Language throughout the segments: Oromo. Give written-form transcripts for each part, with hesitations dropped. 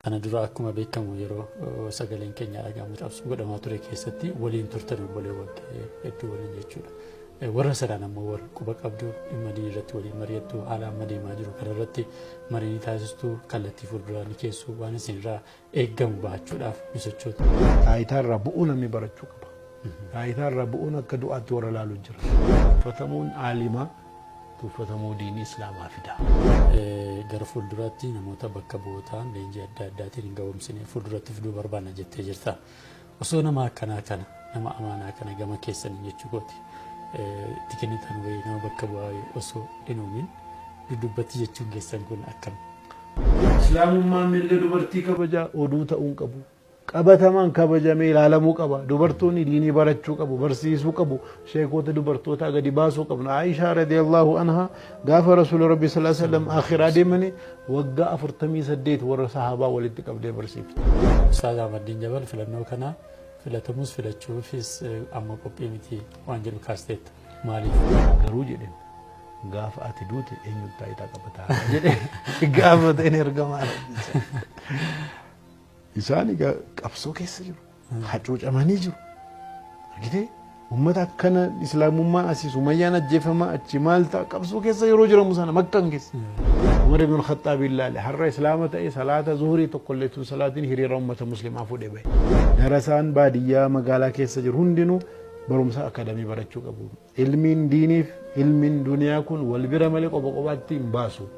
Kana dura akkuma beekamu yeroo sagaleen keenya dhagahamu cabsu godhamaa ture keessatti waliin turtan obboleewwan hedduu waliin jechuudha. Warra sanaan ammoo wal quba qabdu dhimma diinii irratti waliin mari'attu haala amma deemaa jiru kanarratti marii ni taasistuu kallattii fuulduraa ni keessu waan isinirraa eeggamu bahachuudhaaf ni sochootu. Taayitaa irraa bu'uu namni barachuu qaba. Taayitaa irraa bu'uun akka du'aatti warra laalu jira. Tuffatamuun aalimaa tuffatamuu diinii islaamaa fida. Gara fuulduraatti namoota bakka bu'ootaan leenjii adda addaatiin hin ga'oomsine fuulduratti fiduu barbaanna jettee jirta. Osoo nama akkanaa kana nama amaanaa kana gama keessanii jechuu kooti. Itti kennitan wayii nama bakka bu'aa wayii osoo hin uumin duddubbatti jechuun keessan kun akkam? Islaamummaan mirga dubartii kabajaa oduu ta'uu hin qabu. Qabatamaan kabajamee ilaalamuu qaba. Dubartoonni diinii barachuu qabu, barsiisuu qabu, sheekota dubartootaa gadi baasuu qabna. Aishaa radiyallahu anha gaafa Rasuula Rabbi sallallahu alaihi wasallam akhiraa deemanii waggaa 48 warra sahaabaa walitti qabdee barsiifte. Ustaaz Ahmaddiin Jabal filannoo kana filatamus filachuufis amma qophii miti waan jedhu kaasteetta. Maaliif? Garuu jedheen gaafa ati duute eenyutu taayitaa qabataa jedhee gaafa ta'een ergamaa Rabbi. Isaan egaa qabsoo keessa jiru. Hacuucamanii jiru. Argitee? Uummata akkana islaamummaan asii Sumayyaan ajjeefamaa achi maal ta'a qabsoo keessa yeroo jiramu sana Makkaan keessa. Umar ibn Khattaab ilaale har'a islaama ta'e salaata zuhurii tokkollee tun salaatiin hiriira uummata muslimaa fuudhee bahe. Darasaan baadiyyaa magaalaa keessa jiru hundinuu barumsa akadamii barachuu qabu. Ilmiin diiniif ilmiin duniyaa kun wal bira malee qoba qobaatti hin baasu.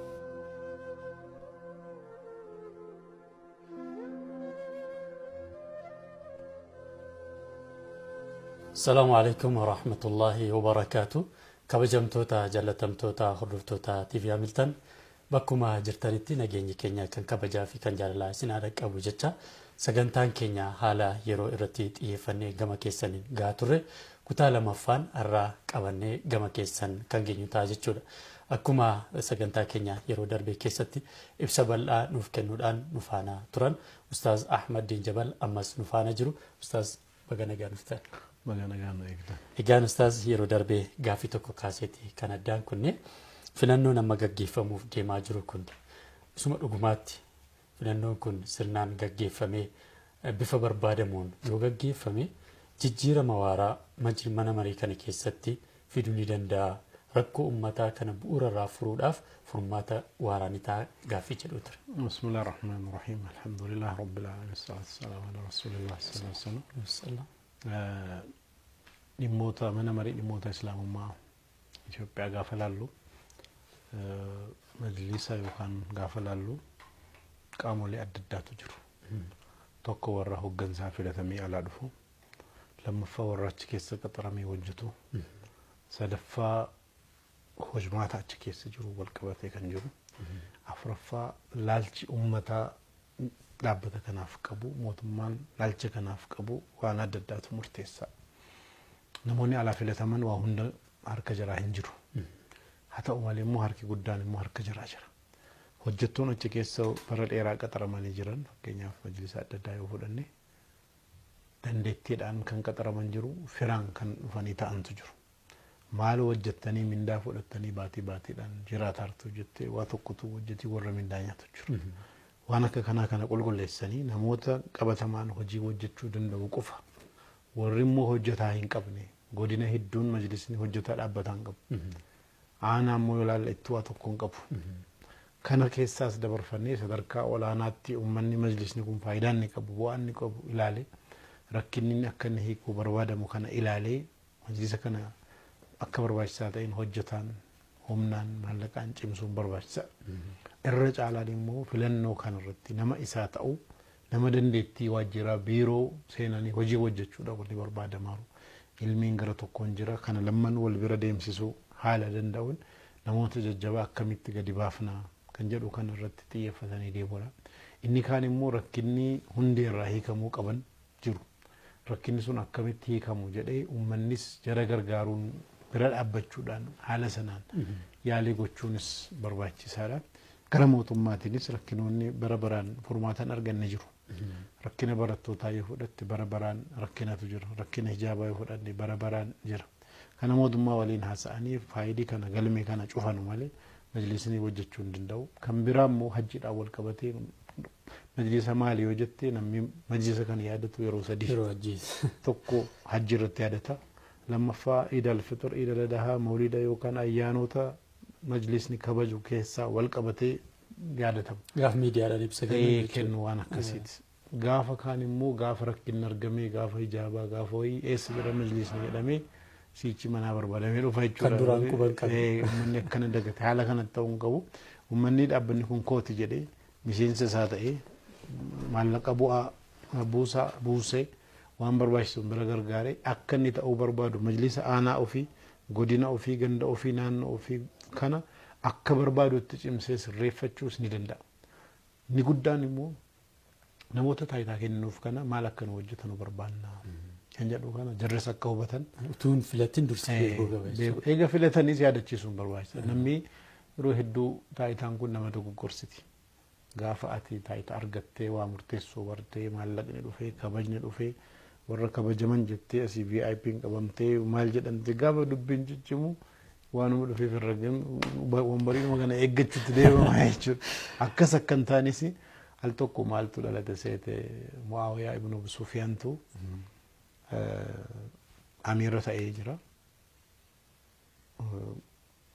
Salaamu alaikum wa rahmatullahi wa barakaatu. Kabajamtoota jaalatamtoota hordoftoota TV Hamilton bakkuma jirtanitti nageenyi keenya kan kabajaa fi kan jaalalaa isin haa dhaqqabu jecha sagantaan keenya haala yeroo irratti xiyyeeffannee gama keessaniin gahaa turre kutaa lamaffaan har'aa qabannee gama keessan kan geenyu ta'a jechuudha. Akkuma sagantaa keenya yeroo darbe keessatti ibsa bal'aa nuuf kennuudhaan nu faana turan Ustaaz Ahmad Diin Jabal ammas nu faana jiru. Ustaaz baga nagaan dhuftan. Baga nagaan nu eegdan. Egaan Ustaaz yeroo darbe gaaffii tokko kaaseeti kan addaan kunne filannoon amma gaggeeffamuuf deemaa jiru kun isuma dhugumaatti filannoon kun sirnaan gaggeeffamee bifa barbaadamuun yoo gaggeeffame jijjiirama waaraa mana marii kana keessatti fiduu ni danda'a. Rakkoo uummataa kana bu'uura irraa furuudhaaf furmaata waaraa ni ta'a gaaffii jedhu ture. Bismillah ar-Rahmaan ar-Rahiim. Alhamdulillah Rabbil Aalamiin. Salaatu salaamu ala Rasuulillah sallallahu alaihi wasallam. Dhimmoota mana marii dhimmoota islaamummaa Itoophiyaa gaafa laallu majlisa yookaan gaafa laallu qaamolee adda addaatu jiru. Tokko warra hooggansaa filatamee alaa dhufu, lammaffaa warra achi keessa qaxaramee hojjetu, sadaffaa hojmaata achi keessa jiru wal qabatee kan jiru, afuraffaa laalchi uummataa dhaabbata kanaaf qabu, mootummaan laalcha kanaaf qabu waan adda addaatu murteessa. Namoonni alaa filataman waa hunda harka jaraa hin jiru. Haa ta'u malee immoo harki guddaan immoo harka jaraa jira. Hojjettoon achi keessa bara dheeraa qaxaramanii jiran fakkeenyaaf majlisa adda addaa yoo fudhanne dandeettiidhaan kan qaxaraman jiru firaan kan dhufanii ta'antu jiru. Maal hojjettanii mindaa fudhattanii baatii baatiidhaan jiraataartu jettee waa tokkotu hojjetii warra mindaa nyaatu jiru. Waan akka kanaa kana qulqulleessanii namoota qabatamaan hojii hojjechuu danda'u qofa warri immoo hojjetaa hin qabne godina hedduun majlisni hojjetaa dhaabbataa hin qabu. Aanaa immoo yoo ilaalle itti waa tokko hin qabu. Kana keessaas dabarfannee sadarkaa olaanaatti uummanni majlisni kun faayidaa inni qabu bu'aa inni qabu ilaalee rakkinni inni akka inni hiikuu barbaadamu kana ilaalee majlisa kana akka barbaachisaa ta'een hojjetaan humnaan maallaqaan cimsuun barbaachisaadha. Irra caalaan immoo filannoo kanarratti nama isaa ta'u nama dandeettii waajjiraa biiroo seenanii hojii hojjechuudha wanni barbaadamaaru. Ilmiin gara tokkoon jira kana lamman wal bira deemsisuu haala danda'uun namoota jajjabaa akkamitti gadi baafnaa kan jedhu kana irratti xiyyeeffatanii deemuudha. Inni kaan immoo rakkinni hundee irraa hiikamuu qaban jiru. Rakkinni sun akkamitti hiikamu jedhee uummannis jara gargaaruun bira dhaabbachuudhaan haala sanaan yaalii gochuunis barbaachisaadha. Gara mootummaatiinis rakkinoonni bara baraan furmaata hin arganne jiru. Rakkina barattootaa yoo fudhatte bara baraan rakkinatu jira. Rakkina hijaabaa yoo fudhanne bara baraan jira. Kana mootummaa waliin haasa'anii faayilii kana galmee kana cufanu malee majlisni hojjechuu hin danda'u. Kan biraa immoo hajjiidhaan wal qabatee Majlisa maali yoo jette namni majlisa kana yaadatu yeroo sadii. Yeroo hajjiis. Tokko hajji irratti yaadata. Lammaffaa Iid al-Fixr, Iid al-Adhaa, Mawlida yookaan ayyaanota majlisni kabaju keessaa wal qabatee yaadatama. Gaaf miidiyaadhaan ibsa kennu kennu waan akkasiiti. Gaafa kaan immoo gaafa rakkinni argamee gaafa hijaabaa gaafa wayii eessa jira majlisni jedhamee siichi manaa barbaadamee dhufa jechuudha. Kan duraan quban qabu. Uummanni akkana dagate haala kanatti ta'uu hin qabu. Uummanni dhaabbanni kun kooti jedhee miseensa isaa ta'ee maallaqa bu'aa buusaa buusee waan barbaachisu bira gargaaree akka inni ta'uu barbaadu majlisa aanaa ofii godina ofii ganda ofii naannoo ofii kana akka barbaadutti cimsee sirreeffachuus ni danda'a. Inni guddaan immoo namoota taayitaa kennuuf kana maal akka nu hojjetan barbaanna kan jedhu kana jarris akka hubatan. Utuun filatin dursi beekuu qaba jechuudha. Eega filatanis yaadachiisuun barbaachisa. Namni yeroo hedduu taayitaan kun nama dogoggorsiti. Gaafa ati taayitaa argattee waa murteessuu bartee maallaqni dhufee kabajni dhufee warra kabajaman jettee asii VIP'n qabamtee maal jedhamte gaafa dubbiin ciccimu waanuma dhufeef irra wambariinuma kana eeggachuutti deemama jechuudha. Akkas akka hin taanes al tokko maaltu dhalate seete Mu'aawiyaa ibn Abu Sufyaantu amiira ta'ee jira.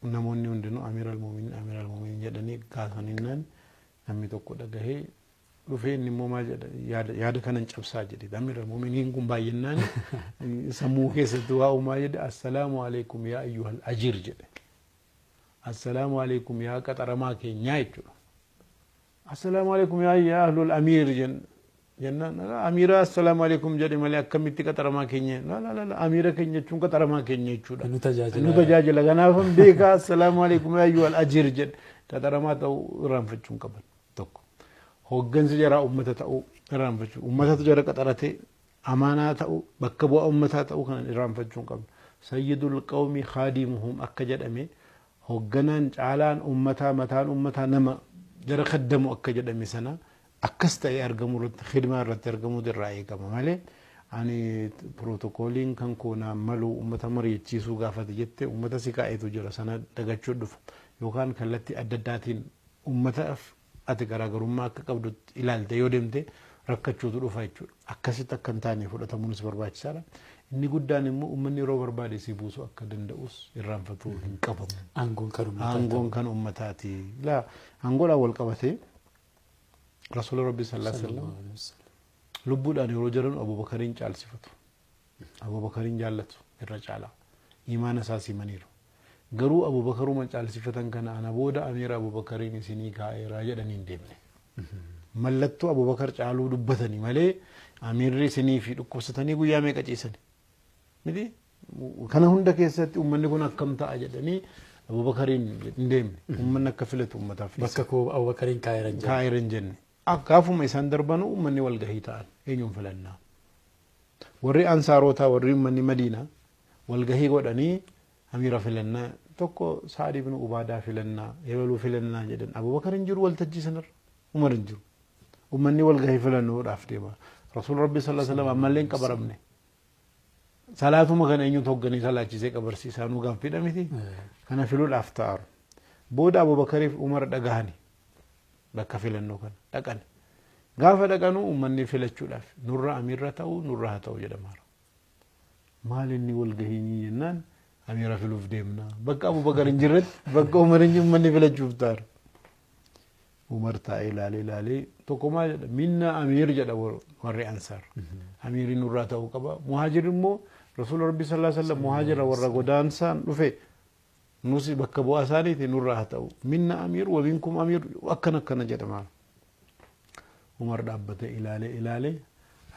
Namoonni hundinuu amiira al-muuminiin amiira al-muuminiin jedhanii gaafaninnaan namni tokko dhagahee dhufee inni immoo maal jedha yaada kanan cabsaa jedhe amiira al-muuminiin kun baay'inaan sammuu keessatti waa uumaa jedhe assalaamu alaikum yaa ayyuhal ajiir jedhe. Assalaamu alaikum yaa qaxaramaa keenyaa jechuudha. Assalaamu alaikum yaa ahlul amiir jennaan amiira assalaamu alaikum jedhe malee akkamitti qaxaramaa keenya la la la amiira keenya jechuun qaxaramaa keenya jechuudha. Nu tajaajila. Nu tajaajila kanaafan beekaa assalaamu alaikum yaa ayyuhal ajiir jedhe qaxaramaa ta'uu irraanfachuu hin qaban tokko. Hooggansi jaraa uummata ta'uu irraanfachuu uummatatu jara qaxaratee amaanaa ta'uu bakka bu'aa uummataa ta'uu kana irraanfachuu hin qabnu. Sayyidul qawmi khaadimuhum akka jedhame hoogganaan caalaan uummataa mataan uummataa nama jara kaddamu akka jedhame sana akkas ta'ee argamu irratti khidmaa irratti argamuutu irraa eegama malee ani pirootokooliin kan koo naan malu uummata mari'achiisuu gaafate jette uummata si kaa'etu jira sana dagachuu dhufa yookaan kallattii adda addaatiin uummataaf ati garaagarummaa akka qabdu ilaalte yoo deemte rakkachuutu dhufa jechuudha. Akkasitti akka hin taane fudhatamuunis barbaachisaadha. Inni guddaan immoo uummanni yeroo barbaade si buusuu akka danda'us irraanfatuu hin qabamu. Aangoon kan uummataati. Aangoon kan uummataati. Laa aangoodhaan wal qabatee Rasuula Rabbii sallallahu alaihi wasallam lubbuudhaan yeroo jiran Abubakariin caalsifatu. Abubakariin jaallatu irra caala. Imaana isaa simaniiru. Garuu Abubakaruma caalsifatan kana ana booda amiira Abubakariin isinii kaa'eeraa jedhanii hin deemne. Mallattoo Abubakar caaluu dubbatanii malee amiirri isinii fi dhukkubsatanii guyyaa meeqa ciisani. Miti kana hunda keessatti uummanni kun akkam ta'a jedhanii Abubakariin hin deemne. Uummanni akka filatu uummataaf. Bakka koo Abubakariin kaa'eera hin jenne. Kaa'eera hin jenne. Gaafuma isaan darbanu uummanni wal gahii ta'an eenyuun filannaa. Warri ansaarotaa warri uummanni Madiinaa wal gahii godhanii amiira filannaa tokko Sa'ad ibn Ubaadaa filannaa ebaluu filannaa jedhan Abubakar hin jiru waltajjii sanarra Umar hin jiru. Uummanni wal gahii filannoodhaaf deema. Rasuul Rabbi sallallahu alaihi wasallam ammallee hin qabaramne. Salaatuma kana eenyutu hogganii salaachisee qabarsiisaa nu gaaffiidha miti. Kana filuudhaaf ta'aru. Booda Abubakariif Umar dhagahani bakka filannoo kana dhaqan. Gaafa dhaqanuu uummanni filachuudhaaf nurra amiirra ta'uu nurra haa ta'u jedhamaara. Maal inni wal gahii jennaan amiira filuuf deemna. Bakka Abubakar hin jirretti bakka Umar hin uummanni filachuuf ta'aru. Umar taa'ee ilaalee ilaalee tokko maal jedha minna amiir jedha warri ansaar. Amiirri nurraa ta'uu qaba. Muhaajir immoo Rasuula Rabbii sallallahu alaihi wasallam muhaajira warra godaansaan dhufe nus bakka bu'aa isaaniiti nurraa haa ta'u. Minna amiir wa minkum amiir akkana akkana jedhama. Umar dhaabbatee ilaalee ilaalee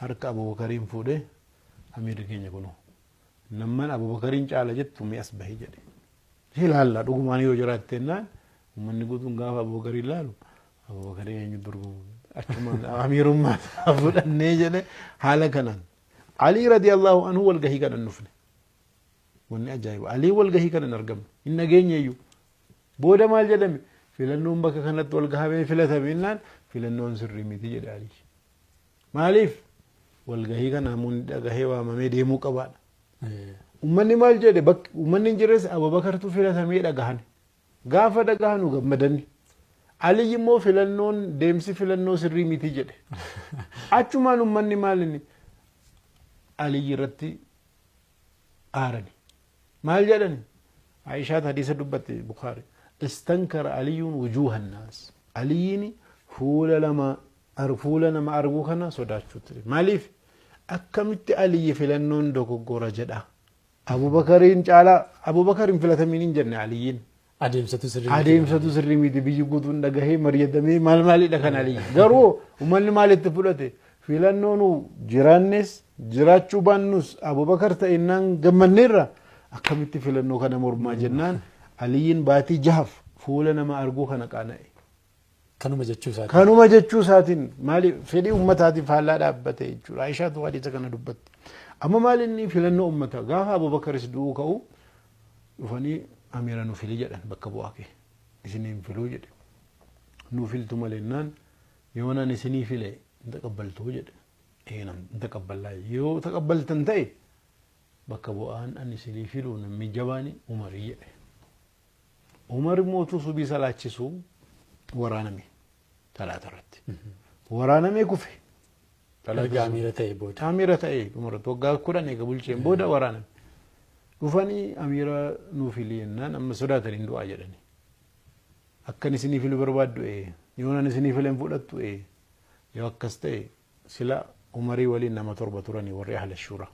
harka Abubakariin fuudhee amiirri keenya kunoo namman Abubakariin caala jettu mi'as bahii jedhe. Ilaalla dhugumaan yoo jiraatte jennaan uummanni guutuun gaafa Abubakariin ilaalu Abubakariin eenyu dorgomu achumaan amiirummaa isaa fudhannee jedhe haala kanaan. Alii radiyallahu anhu wal gahii kana hin dhufne. Wanni ajaa'iba. Alii wal gahii kana hin argamne. Hin dhageenye iyyuu. Booda maal jedhame filannoon bakka kanatti wal gahamee filatame jennaan filannoon sirrii miti jedhe Alii. Maaliif wal gahii kana namoonni dhagahee waamamee deemuu qabaadha. Uummanni maal jedhe uummanni hin jirres Abubakartu filatamee dhagahan. Gaafa dhagahanu gammadani. Aliyyi immoo filannoon deemsi filannoo sirrii miti jedhe. Achumaan uummanni maal inni Aliyyi irratti aarani. Maal jedhani? Aishaat hadiisa dubbatte Bukaari. Istankara Aliyyuun wujuuha naas. Aliyyiin fuula lama fuula nama arguu kana sodaachuu ture. Maaliif? Akkamitti Aliyyi filannoon dogoggora jedha. Abubakariin caalaa Abubakar hin filatamiin hin jenne Aliyyiin. Adeemsatu sirrii miti. Adeemsatu sirrii miti biyyi guutuun dhagahee mari'atamee maal maalidha kan Aliyyi. Garuu uummanni maalitti fudhate? Filannoon jiraannes jiraachuu baannus Abubakar ta'innaan gammanneerra akkamitti filannoo kana mormaa jennaan Aliyyiin baatii jahaaf fuula nama arguu kana qaana'e. Kanuma jechuu isaatiin. Kanuma jechuu isaatiin maali fedhii uummataatiin faallaa dhaabbate jechuudha. Aishaatu hadiisa kana dubbatte. Amma maal inni filannoo uummataa gaafa Abubakaris du'uu ka'u dhufanii amiira nu fili jedhan bakka bu'aa kee isiniin filuu jedhe. Nu filtu maleennaan yoo nan isinii file hin taqabbaltuu jedhe. Ee hin taqabballaa yoo taqabbaltan ta'e bakka bu'aan ani isinii filu namni jabaani Umarii jedhe. Umar immoo utuu subii salaachisuu waraaname talaata irratti. Waraanamee kufe. Erga amiira ta'e booda. Amiira ta'e dhumarratti waggaa 10 eega bulcheen booda waraaname. Dhufanii amiira nuu fili jennaan amma sodaatanii hin du'aa jedhani. Akkan isinii filu barbaaddu ee yoo nan isinii filen fudhattu ee yoo akkas ta'e sila Umarii waliin nama 7 turanii warri ahla shuura.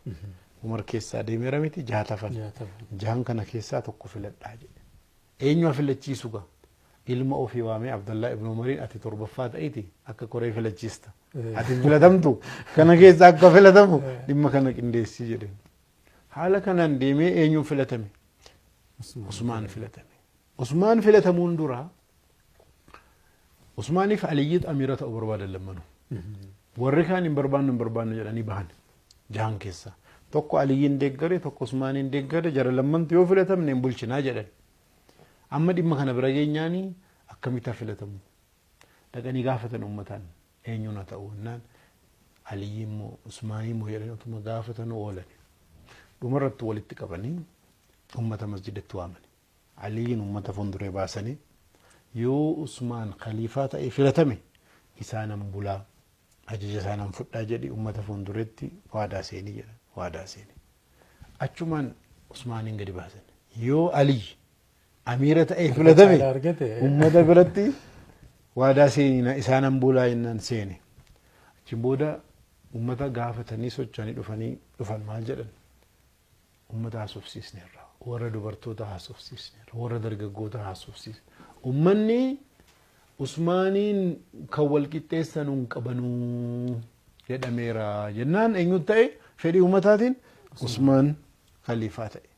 Umar keessaa deemeera miti jaha tafan. Jahan kana keessaa tokko filadhaa jedhe. Eenyu haa filachiisu gaa? Ilma ofii waamee Abdallaa ibn Umariin ati 7ffaa ta'iti akka koree filachiista. Ati filatamtu kana keessaa akka filatamu dhimma kana qindeessii jedhe. Haala kanaan deemee eenyuun filatame? Usmaan filatame. Usmaan filatamuun dura Usmaaniif Aliyyiit amiira ta'uu barbaadan lammanuu. Warri kaan hin barbaannu hin barbaannu jedhanii bahan jahan keessaa. Tokko Aliyyiin deeggare tokko Usmaaniin deeggare jara lammantu yoo filatamne hin bulchinaa jedhan. Amma dhimma kana bira geenyaanii akkamitti haa filatamu? Dhaqanii gaafatan uummataan eenyuun haa ta'u jennaan Aliyyi immoo Usmaanii immoo jedhanii utuma gaafatan oolan. Dhumarratti walitti qabanii uummata masjidatti waamani. Aliyyiin uummata fuulduree baasanii yoo Usmaan khaliifaa ta'e filatame isaanan bulaa ajaja isaanan fudhaa jedhi uummata fuuldureetti waadaa seenii jedhan waadaa seenii. Achumaan Usmaaniin gadi baasan. Yoo Aliyyi amiira ta'e filatame uummata biratti waadaa seenii isaanan bulaa jennaan seene. Achiin booda uummata gaafatanii socho'anii dhufanii dhufan maal jedhan? Uummata haasofsiisneerra, warra dubartoota haasofsiisneerra, warra dargaggoota haasofsiisne. Uummanni Usmaaniin kan wal qixxeessan hin qabanuu jedhameera jennaan eenyu ta'e fedhii uummataatiin Usmaan khaliifaa ta'e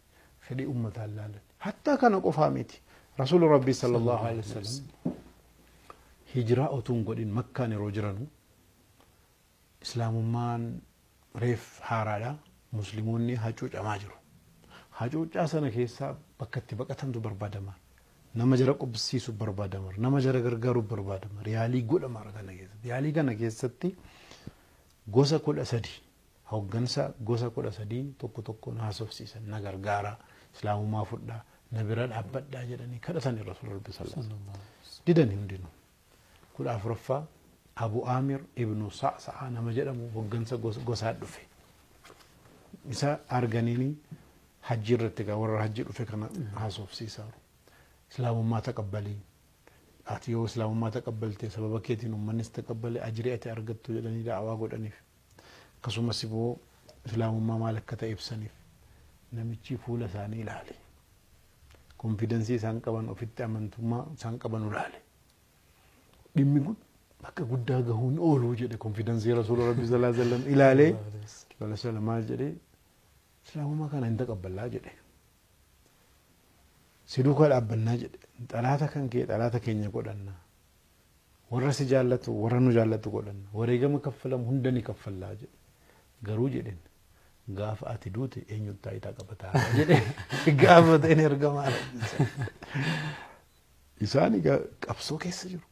fedhii uummataan laalan. Hattaa kana qofaa miti. Rasuulli Rabbii sallallahu alaihi wasallam hijiraa utuu hin godhin Makkaan yeroo jiranu Islaamummaan reef haaraadha. Musliimoonni hacuucamaa jiru. Hacuucaa sana keessaa bakka itti baqatantu barbaadama. Nama jara qubsiisu barbaadama. Nama jara gargaaru barbaadama. Yaalii godhama kana keessatti. Yaalii kana keessatti gosa 13 hooggansa gosa 13 tokko tokkoon haasofsiisan na gargaara Islaamummaa fudhaa na bira dhaabbadhaa jedhanii kadhatan Rasuulli Rabbii sallallahu alaihi wasallam. Didani hundinuu. 14ffaa Abu Amir ibnu Sa'sa'a nama jedhamu hooggansa gosaa dhufe. Isa arganiini hajji irratti egaa warra hajji dhufe kana haasofsiisaa jiru. Islaamummaa taqabbalii. Ati yoo Islaamummaa taqabbalte sababa keetiin uummannis taqabbale ajrii ati argattu jedhanii da'awaa godhaniif. Akkasumas immoo Islaamummaa maal akka ta'e ibsaniif. Namichi fuula isaanii ilaale. Konfidensii isaan qaban ofitti amantummaa isaan qaban ilaale. Dhimmi kun bakka guddaa gahuun oolu jedhe konfidensii Rasuula Rabbii sallallahu alaihi wasallam ilaalee. Sallallahu alaihi wasallam maal jedhee Islaamummaa kana hin taqabballaa jedhe. Si duukaa dhaabbannaa jedhe. Xalaata kan kee xalaata keenya godhanna. Warra si jaallatu warra nu jaallatu godhanna. Wareegama kaffalamu hunda ni kaffallaa jedhe. Garuu jedheen gaafa ati duute eenyutti taayitaa qabataa jedhe gaafa ta'een ergamaa. Isaan egaa qabsoo keessa jiru.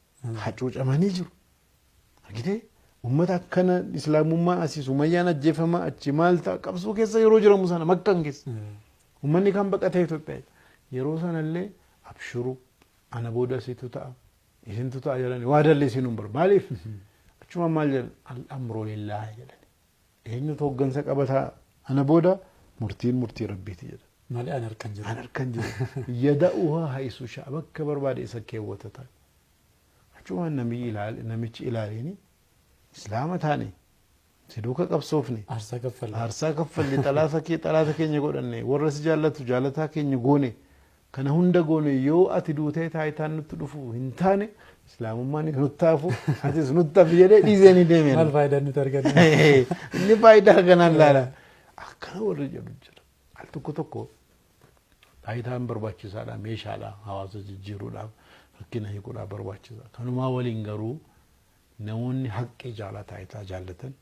Hacuucamanii jiru. Argitee uummata akkana Islaamummaa asii Sumayyaan ajjeefamaa achi maal ta'a qabsoo keessa yeroo jiramu sana Makkaan keessa. Uummanni kan baqatee Itoophiyaa yeroo sanallee abshiru ana booda situ ta'a Isintu ta'a jedhani waa dallee isinuun bar maaliif achuma maal jedhan al-amru lillaahi jedhani. Eenyutu hoggansa qabataa ana booda murtiin murtii rabbiiti jedhan. Malee an harkan jiru. An harkan jiru. Yada'uhaa haysu sha'a bakka barbaade isa keewwata ta'a. Achumaan namichi ilaaleeni islaama taane si duuka qabsoofne. Aarsaa kaffalle. Aarsaa kaffalle xalaata keenya godhanne warra si jaallatu jaalataa keenya goone kana hunda goone yoo ati duutee taayitaan nutti dhufu hin taane islaamummaan nutti hafu atis nutti hafi jedhee dhiisee ni deeme. Maal faayidaa nuti arganne? Inni faayidaa kanaan laala. Akkana warri jedhu jira. Al tokko tokko taayitaan barbaachisaadha meeshaadha hawaasa jijjiiruudhaaf rakkina hiikuudhaaf barbaachisa. Kanumaa waliin garuu namoonni haqqii jaalaa taayitaa jaallatan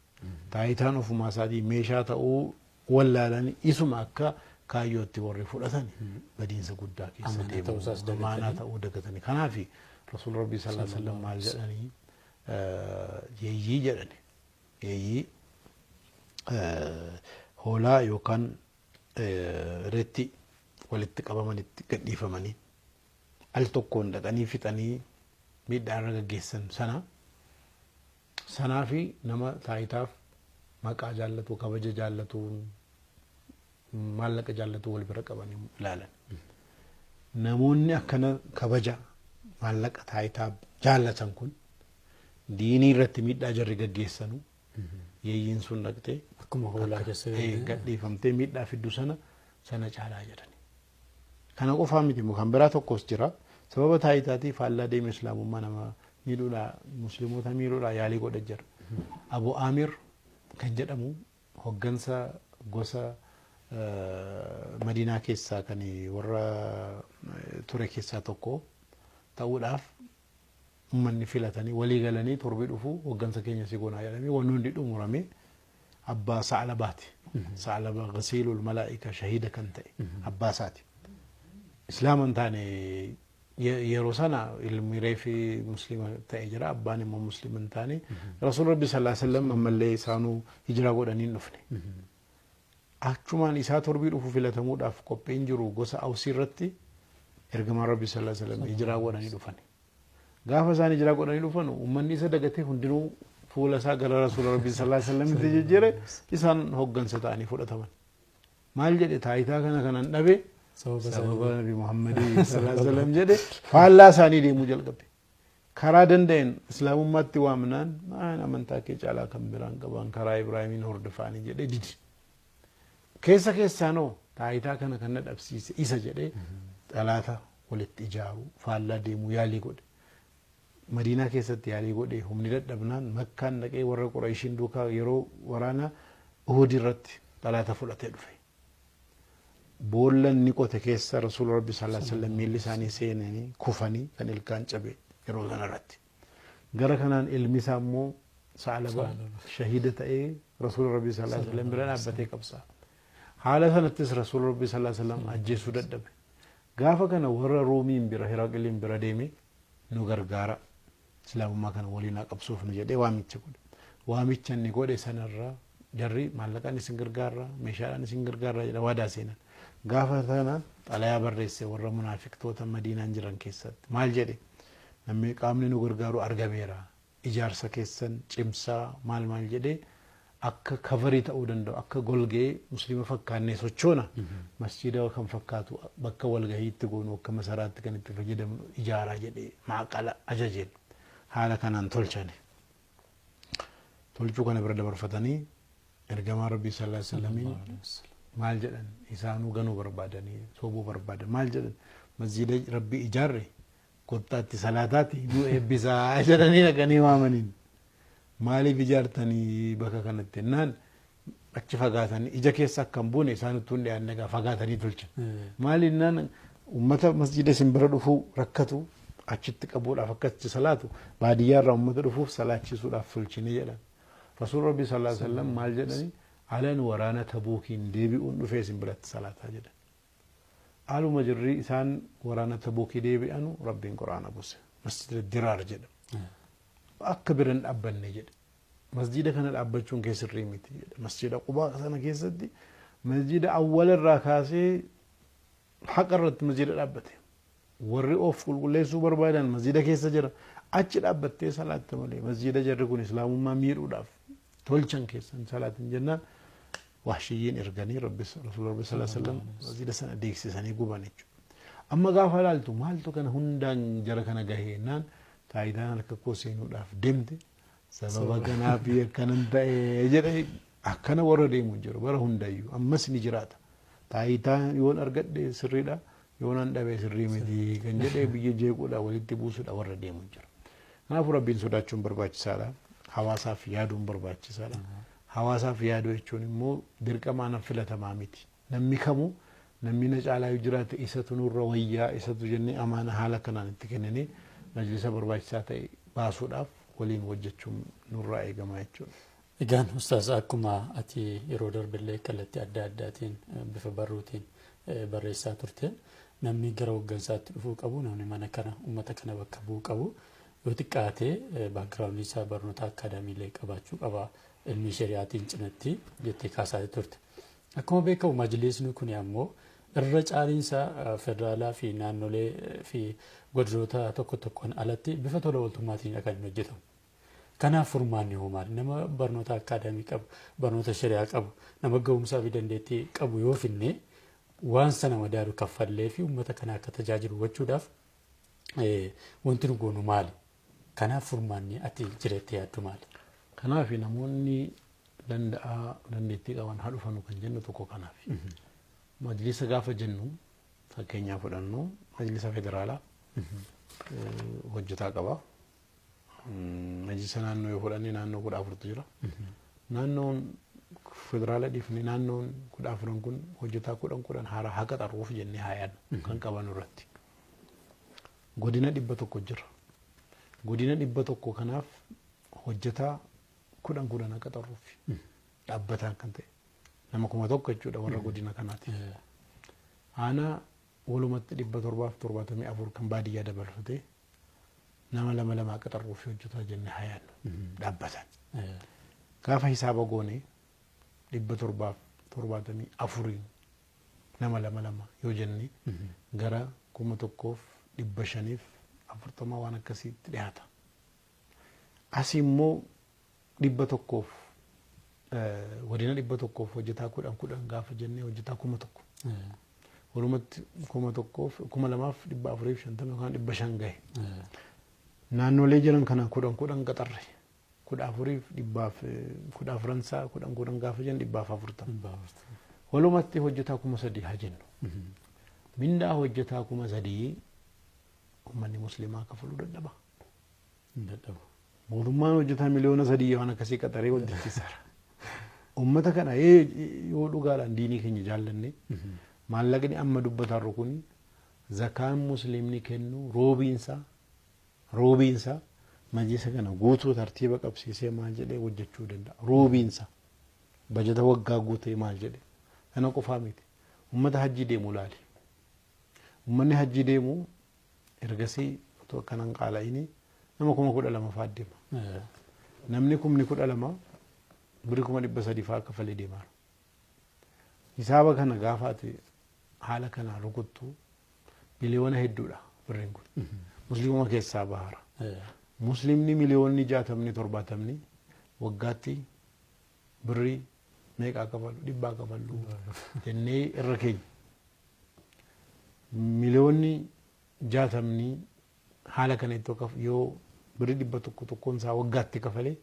taayitaan ofumaa isaatii meeshaa ta'uu wallaalanii isuma akka kaayyootti warri fudhatan badiinsa guddaa keessa deemu amaanaa ta'uu dagatanii. Kanaaf Rasuul Rabbii sallallahu alaihi wasallam maal jedhanii yeeyyii jedhani yeeyyii hoolaa yookaan reetti walitti qabamanitti gadhiifamanii al tokkoon dhaqanii fixanii miidhaa irra gaggeessan sana sanaa fi nama taayitaaf maqaa jaallatu kabaja jaallatu maallaqa jaallatu wal bira qabanii ilaalan. Namoonni akkana kabaja maallaqa taayitaa jaallatan kun diinii irratti miidhaa jarri gaggeessanu yeeyyiin sun dhaqxee akkuma hoolaa keessa gadhiifamtee miidhaa fiddu sana sana caalaa jedhani. Kana qofaa miti kan biraa tokkos jira. Sababa taayitaatii faallaa deeme islaamummaa nama miidhuudhaa musliimoota miidhuudhaa yaalii godha jira. Abu Amir kan jedhamu hoggansa gosa Madiinaa keessaa kan warra ture keessaa tokko ta'uudhaaf uummanni filatanii walii galanii torbii dhufu hoggansa keenya si goonaa jedhamee wanni hundi xumurame abbaa Sa'labaati. Sa'laba Gasiilul Malaa'ika shahiida kan ta'e abbaa isaati. Islaama hin taane yeroo sana ilmi reefi musliima ta'e jira abbaan immoo musliima hin taane Rasuul Rabbi sallallahu alaihi wasallam ammallee isaanuu hijiraa godhanii hin dhufne. Achumaan isaa torbii dhufu filatamuudhaaf qophiin jiru gosa Awsii irratti ergamaan Rabbi sallallahu alaihi wasallam hijiraa godhanii dhufan. Gaafa isaan hijiraa godhanii dhufan uummanni isa dagatee hundinuu fuula isaa gara Rasuula Rabbi sallallahu alaihi wasallam itti jijjiire isaan hoggansa ta'anii fudhataman. Maal jedhe taayitaa kana kanan dhabe sababa Nabi Muhammadii sallallahu alaihi wasallam jedhe faallaa isaanii deemuu jalqabe. Karaa danda'een islaamummaatti waamnaan maan amantaa kee caalaa kan biraan qaban karaa Ibraahimiin hordofaanii jedhe didi. Keessa keessaanoo taayitaa kana kan na dhabsiise isa jedhee xalaata walitti ijaaru faallaa deemuu yaalii godhe. Madiinaa keessatti yaalii godhe humni dadhabnaan Makkaan dhaqee warra Qurayshiin duukaa yeroo waraana Uhud irratti xalaata fudhatee dhufe. Boolla inni qote keessa Rasuula Rabbi sallallahu alaihi wasallam miilli isaanii seenanii kufanii kan ilkaan cabe yeroo sana irratti. Gara kanaan ilmi isaa immoo Sa'laba shahiida ta'ee Rasuula Rabbi sallallahu alaihi wasallam bira dhaabbatee qabsaa. Haala sanattis Rasuula Rabbi sallallahu alaihi wasallam ajjeesuu dadhabe. Gaafa kana warra Ruumiin bira Hiraqiliin bira deeme nu gargaara. Islaamummaa kana waliin haa qabsoofnu jedhee waamicha godhe. Waamicha inni godhe sanarraa jarri maallaqaan isin gargaarra meeshaadhaan isin gargaarra jedha waadaa seenan. Gaafa sana xalayaa barreesse warra munaafiqtoota Madiinaan jiran keessatti maal jedhe namni qaamni nu gargaaru argameera ijaarsa keessan cimsaa maal maal jedhee akka kafarii ta'uu danda'u akka golgee musliima fakkaannee sochoona masjiida kan fakkaatu bakka walgahiitti goonu akka masaraatti kan itti fayyadamnu ijaaraa jedhee maaqala ajajeen haala kanaan tolchane. Tolchuu kana bira dabarfatanii ergamaa Rabbii sallallahu alaihi wasallam maal jedhan isaanuu ganuu barbaadanii soobuu barbaadan maal jedhan masjiida Rabbii ijaarre kottaatti salaataatti nu eebbisaa jedhanii dhaqanii waamaniin. Maaliif ijaartanii bakka kanatti jennaan achi fagaatanii ija keessa akka hin buune isaan utuu hin dhiyaanne egaa fagaatanii tolchan. Maali jennaan uummata masjiida isin bira dhufuu rakkatu achitti qabuudhaaf akkasitti salaatu baadiyyaa irraa uummata dhufuuf salaachisuudhaaf tolchine jedhan. Rasuul Rabbi sallallahu alaihi wasallam maal jedhanii alan waraana Tabuukiin deebi'uun dhufee isin biratti salaataa jedhan. Aluma jirri isaan waraana Tabuukii deebi'anu Rabbiin Quraana buuse. Masjida Diraar jedha. Akka bira hin dhaabbanne jedhe. Masjida kana dhaabbachuun kee sirrii miti jedhe. Masjida Qubaa sana keessatti masjida awwala irraa kaasee haqa irratti masjida dhaabbate. Warri of qulqulleessuu barbaadan masjida keessa jira. Achi dhaabbattee salaatta malee masjiida jarri kun islaamummaa miidhuudhaaf tolchan keessan salaatin jennaan wahshiyyiin erganii rabbi rasuula rabbi sallallahu alaihi wasallam masjiida sana deeksisanii guban jechuudha. Amma gaafa laaltu maaltu kana hundaan jara kana gaheenaan taayitaan harka koo seenuudhaaf deemte sababa kanaaf akkanan ta'e jedhee akkana warra deemu jiru bara hundayyuu ammas ni jiraata. Taayitaan yoon argadhe sirriidha yoon an dhabe sirrii miti kan jedhee biyya jeequudha walitti buusuudha warra deemu jiru. Kanaafuu rabbiin sodaachuun barbaachisaadha. Hawaasaaf yaaduun barbaachisaadha. Hawaasaaf yaaduu jechuun immoo dirqamaan filatamaa miti. Namni kamuu namni na caalaa yoo jiraate isatu nurra wayyaa isatu jennee amaana haala kanaan itti kennanii majlisa barbaachisaa ta'e baasuudhaaf waliin hojjechuun nurraa eegama jechuudha. Egaan ustaas akkuma ati yeroo darbillee kallattii adda addaatiin bifa barruutiin barreessaa turte namni gara hooggansaatti dhufuu qabu namni mana kana uummata kana bakka bu'uu qabu yoo xiqqaate baakgiraawundii isaa barnoota akkaadaamiilee qabaachuu qaba ilmi shari'aatiin cinatti jettee kaasaa turte. Akkuma beekamu majlisni kun ammoo irra caaliinsa federaalaa fi naannolee fi godinoota tokko tokkoon alatti bifa tola ooltummaatiin kan inni hojjetamu. Kanaaf furmaanni hoo maali? Nama barnoota akkaadaamii qabu, barnoota shari'aa qabu, nama ga'umsaa fi dandeettii qabu yoo finne waan sana madaalu kaffallee fi uummata kana akka tajaajilu gochuudhaaf wanti nu goonu maali? Kanaaf furmaanni ati jireetti yaaddu maali? Kanaaf namoonni danda'aa dandeettii qaban haa dhufanu kan jennu tokko kanaaf. Majlisa gaafa jennu fakkeenyaa fudhannu majlisa federaalaa hojjetaa qaba. Majlisa naannoo yoo fudhanne naannoo 14tu jira. Naannoon federaala dhiifne naannoon 14 kun hojjetaa 10 10 haaraa haqa xarruuf jennee haa yaadnu kan qaban irratti. Godina 100 jira. Godina 100 kanaaf hojjetaa 10 10 haqa xarruuf dhaabbataan kan ta'e nama 1000 jechuudha warra godina kanaati. Aanaa walumatti 774 kan baadiyyaa dabalfatee nama 2 2 haqa xarruuf hojjetaa jennee haa yaadnu dhaabbatan. Gaafa hisaaba goone 774 nama 2 2 yoo jenne gara 1540 waan akkasiitti dhiyaata. Asii immoo 100 godina 100 hojjetaa 10 10 gaafa jennee hojjetaa 1000. Walumatti 1000 2450 yookaan 500 gahe. Naannolee jiran kana 10 10 qaxarre. 14 14 10 10 gaafa jennu 140. Walumatti hojjetaa 3000 haa jennu. Mindaa hojjetaa 3000 uummanni musliimaa kafaluu dadhaba. Dadhabu. Mootummaan hojjetaa 3 miliyoona waan akkasii qaxaree hojjechiisaara. Uummata kana yoo dhugaadhaan diinii keenya jaallanne maallaqni amma dubbatarru kun zakaan musliimni kennu roobiinsa majlisa kana guutuu tartiiba qabsiisee maal jedhee hojjechuu danda'a. Roobiinsa bajata waggaa guutee maal jedhee kana qofaa miti. Uummata hajjii deemu laali. Uummanni hajjii deemu ergasii otoo akkanaan qaala'ini nama 12,000 fa'aa deema. Namni 12,000 birrii 300,000 fa'aa kafalee deemaa. Hisaaba kana gaafa ati haala kanaan rukuttu biliyoona hedduudha birriin kun. Musliimuma keessaa bahara. Musliimni 60 70 waggaatti birrii meeqaa kafalu 100 kafalu jennee irra keenya. 60 miliyoonni haala kana itti yoo birrii 100 tokkoon isaa waggaatti kafalee 6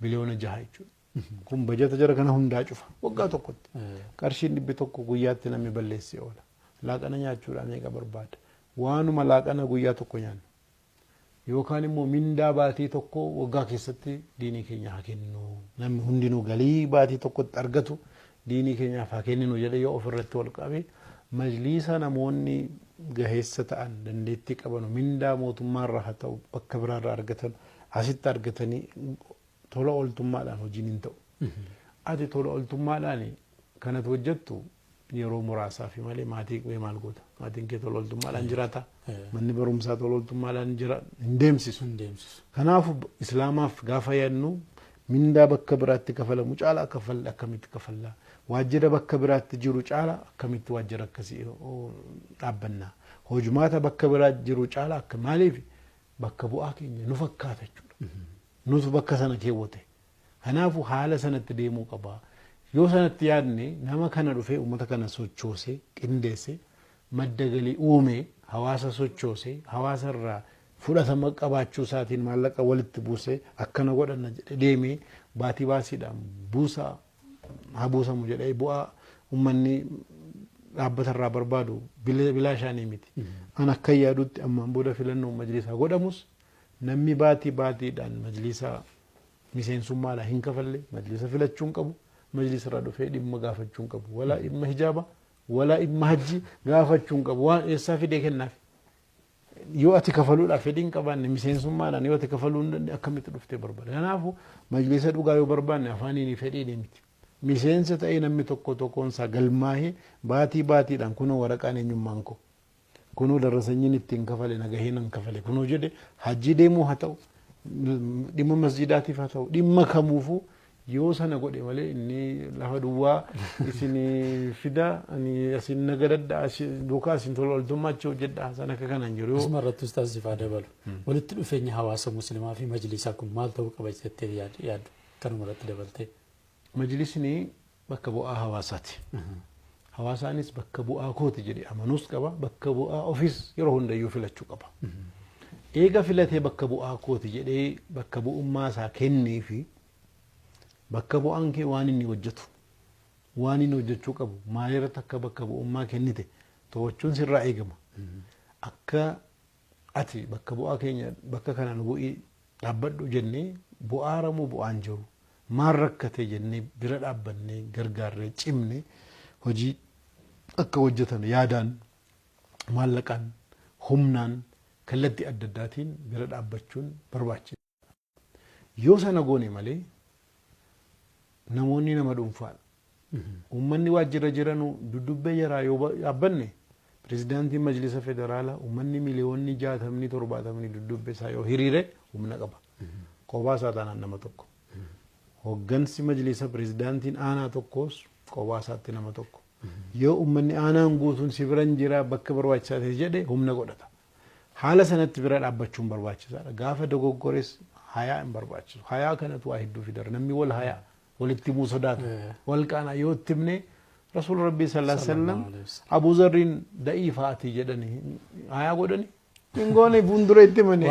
biliyoona jechuudha. Kun bajata jara kana hundaa cufa waggaa tokkotti. Qarshiin 100 guyyaatti namni balleessee oola. Laaqana nyaachuudhaan meeqa barbaada? Waanuma laaqana guyyaa tokko nyaannu. Yookaan immoo mindaa baatii tokko waggaa keessatti diinii keenya haa kennu. Namni hundinuu galii baatii tokkotti argatu diinii keenyaaf haa kenninu jedhee yoo ofirratti wal qabe majliisa namoonni gaheessa ta'an dandeettii qaban mindaa mootummaarraa haa ta'u bakka biraarraa argatan asitti argatanii tola ooltummaadhaan hojiin hin ta'u. Ati tola ooltummaadhaan kanatu hojjettu yeroo muraasaaf malee maatii kee maal goota? Maatiin kee tola ooltummaadhaan jiraata. Manni barumsaa tola ooltummaadhaan jira hin deemsisu. Kanaafuu islaamaaf gaafa yaadnu mindaa bakka biraatti kafalamu caala akkamitti kafallaa? Waajjira bakka biraatti jiru caala akkamitti waajjira akkasii dhaabbannaa? Hojumaata bakka biraa jiru caala akka maaliif Bakka bu'aa keenya nu fakkaata jechuudha. Nutu bakka sana keewwate. Kanaafuu haala sanatti deemuu qaba. Yoo sanatti yaadne nama kana dhufee uummata kana sochoosee qindeessee madda galii uume hawaasa sochoosee hawaasa irraa fudhatama qabaachuu isaatiin maallaqa walitti buusee akkana godhanna jedhee deemee baatii baasiidhaan buusaa haa buusamu jedhee bu'aa uummanni dhaabbata irraa barbaadu bilaashaanii miti. An akka yaadutti ammaan booda filannoo majlisaa godhamus namni baatii baatiidhaan majlisaa miseensummaadhaan hin kafalle majlisa filachuu hin qabu majlisa irraa dhufee dhimma gaafachuu hin qabu walaa dhimma hijaaba walaa dhimma hajji gaafachuu hin qabu waan eessaa fidee kennaaf. Yoo ati kafaluudhaaf fedhii hin qabaanne miseensummaadhaan yoo ati kafaluu hin dandeenye akkamitti dhuftee barbaada. Kanaafuu majlisa dhugaa yoo barbaanne afaaniin fedhiin miti. Miseensa ta'ee namni tokko tokkoon isaa galmaahee baatii baatiidhaan kunoo waraqaan eenyummaan koo kunoo darrasanyiin ittiin kafale nagaheen an kafale kunoo jedhe hajji deemuu haa ta'u dhimma masjidaatiif haa ta'u dhimma kamuufuu yoo sana godhe malee inni lafa duwwaa isin fida ani asin nagadadha duukaa isin tola ooltummaa achi hojjedha sana akka kanaan jiru. Asuma irratti ustaas Zifaa dabalu. Walitti dhufeenya hawaasa musliimaa fi majlisaa kun maal ta'uu qaba jettee yaaddu kanuma irratti dabaltee. Majlisni bakka bu'aa hawaasaati. Hawaasaanis bakka bu'aa kooti jedhee amanuus qaba bakka bu'aa ofiis yeroo hundayyuu filachuu qaba. Eega filatee bakka bu'aa kooti jedhee bakka bu'ummaa isaa kennee fi bakka bu'aan kee waan inni hojjetu waan inni hojjechuu qabu maalirratti akka bakka bu'ummaa kennite to'achuun sirraa eegama. Akka ati bakka bu'aa keenya bakka kanaan bu'ii dhaabbadhu jennee bu'aa ramoo bu'aan jiru maal rakkate jennee bira dhaabbannee gargaarree cimne hojii akka hojjetan yaadaan maallaqaan humnaan kallattii adda addaatiin bira dhaabbachuun barbaachisaadha. Yoo sana goone malee namoonni nama dhuunfaadha. Uummanni waajjira jiranu duddubbee jaraa yoo dhaabbanne pirezidaantiin majlisa federaalaa uummanni miliyoonni 60 70 duddubbee isaa yoo hiriire humna qaba. Kophaa isaa taanaan nama tokko. Hoggansi majlisa pirezidaantiin aanaa tokkos kophaa isaatti nama tokko. Yoo uummanni aanaan guutuun si biran jira bakka barbaachisaa ta'e jedhe humna godhata. Haala sanatti bira dhaabbachuun barbaachisaadha. Gaafa dogoggores hayaa hin barbaachisu. Hayaa kanatu waa hedduu fidara. Namni wal hayaa walitti himuu sodaata. Wal qaana yoo itti himne Rasuul Rabbii sallallahu alaihi wasallam Abuu Zarriin da'iifaati jedhanii hayaa godhani. Hin goone fuuldura itti himani.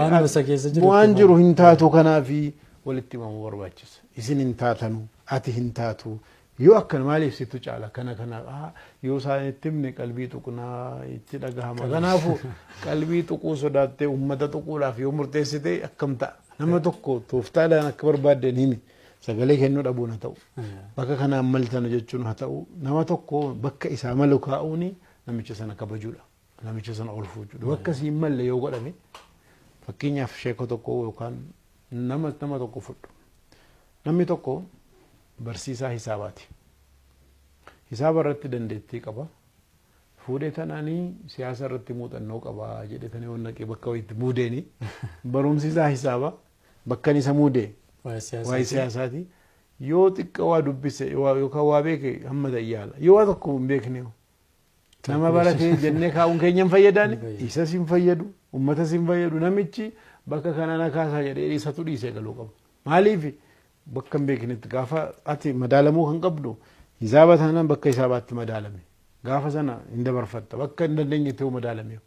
Waan jiru hin taatu kanaafi walitti himamuu barbaachisa. Isin hin taatanu, ati hin taatu. Yoo akkana maaliif situ caala kana kana yoo isaan itti himne qalbii tuqnaa itti dhagahama. Kanaafuu qalbii tuquu sodaattee uummata tuquudhaaf yoo murteessite akkam ta'a? Nama tokko tooftaadhaan akka barbaaddeen himi. Sagalee kennuu dhabuun haa ta'u. Bakka kanaan maltanu jechuun haa ta'u. Nama tokko bakka isaa malu kaa'uun namicha sana kabajuudha. Namicha sana ol fuuchuudha. Bakka siin malle yoo godhame fakkeenyaaf sheeko tokko yookaan nama tokko fudhu. Namni tokko barsiisaa hisaabaati. Hisaaba irratti dandeettii qaba. Fuudhee tanaanii siyaasa irratti muuxannoo qaba jedhee tanii waan naqee bakka wayiitti muudeeni. Barumsi isaa hisaaba bakka isa muudee waa'ee siyaasaati. Yoo xiqqa waa dubbise yookaan waa beeke hamma ta'e yaala. Yoo waa tokko hin beekne nama baratee jennee kaa'uun keenya hin fayyadaani. Isas hin fayyadu, uummatas hin fayyadu. Namichi bakka kana na kaasaa jedhee isatu dhiisee galuu qaba. Maaliif bakka hin beeknetti gaafa ati madaalamuu kan qabdu hisaaba taanaan bakka hisaabaatti madaalame. Gaafa sana hin dabarfatta. Bakka hin dandeenyetti yoo madaalame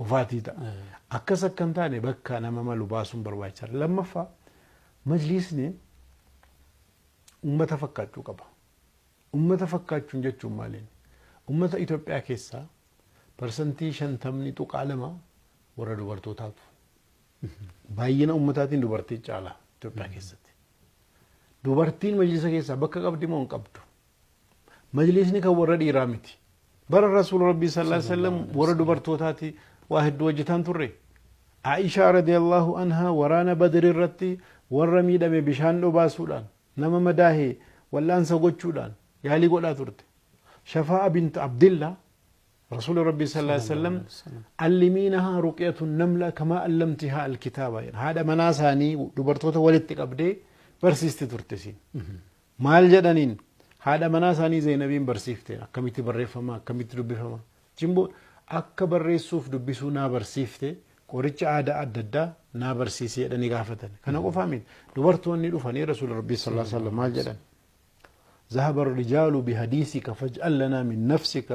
kufaatii ta'a. Akkas akka hin taane bakka nama malu baasuun barbaachisaadha. Lammaffaa majlisni uummata fakkaachuu qaba. Uummata fakkaachuun jechuun maaliin? Uummata Itoophiyaa keessaa 50.2% warra dubartootaatu. Baay'ina uummataatiin dubartii caala Itoophiyaa keessatti. Dubartiin majlisa keessaa bakka qabdi moo hin qabdu? Majlisni kan warra dhiiraa miti. Bara Rasuul Rabbii sallallahu alaihi wasallam warra dubartootaati waa hedduu hojjetan turre. Aishaa radiyallahu anhaa waraana Badr irratti warra miidhame bishaan dhobaasuudhaan nama madaahee wal'aansa gochuudhaan yaalii godhaa turte. Shafaa'a bint Abdillah Rasuul Rabbii sallallahu alaihi wasallam allimiinahaa ruqyatun namla kamaa allamtihaa alkitaaba. Haadha manaa isaanii dubartoota walitti qabdee barsiisti turte isiin. Maal jedhaniin haadha manaa isaanii Zeynabiin barsiifte akkamitti barreeffama akkamitti dubbifama. Jimboo akka barreessuuf dubbisuu naa barsiifte Qoricha aadaa adda addaa naa barsiisi jedhanii gaafatan. Kana qofaa miti. Dubartoonni dhufanii Rasuula Rabbii sallallahu alaihi wasallam maal jedhan? ذهب الرجال بحديثك فاجعل لنا من نفسك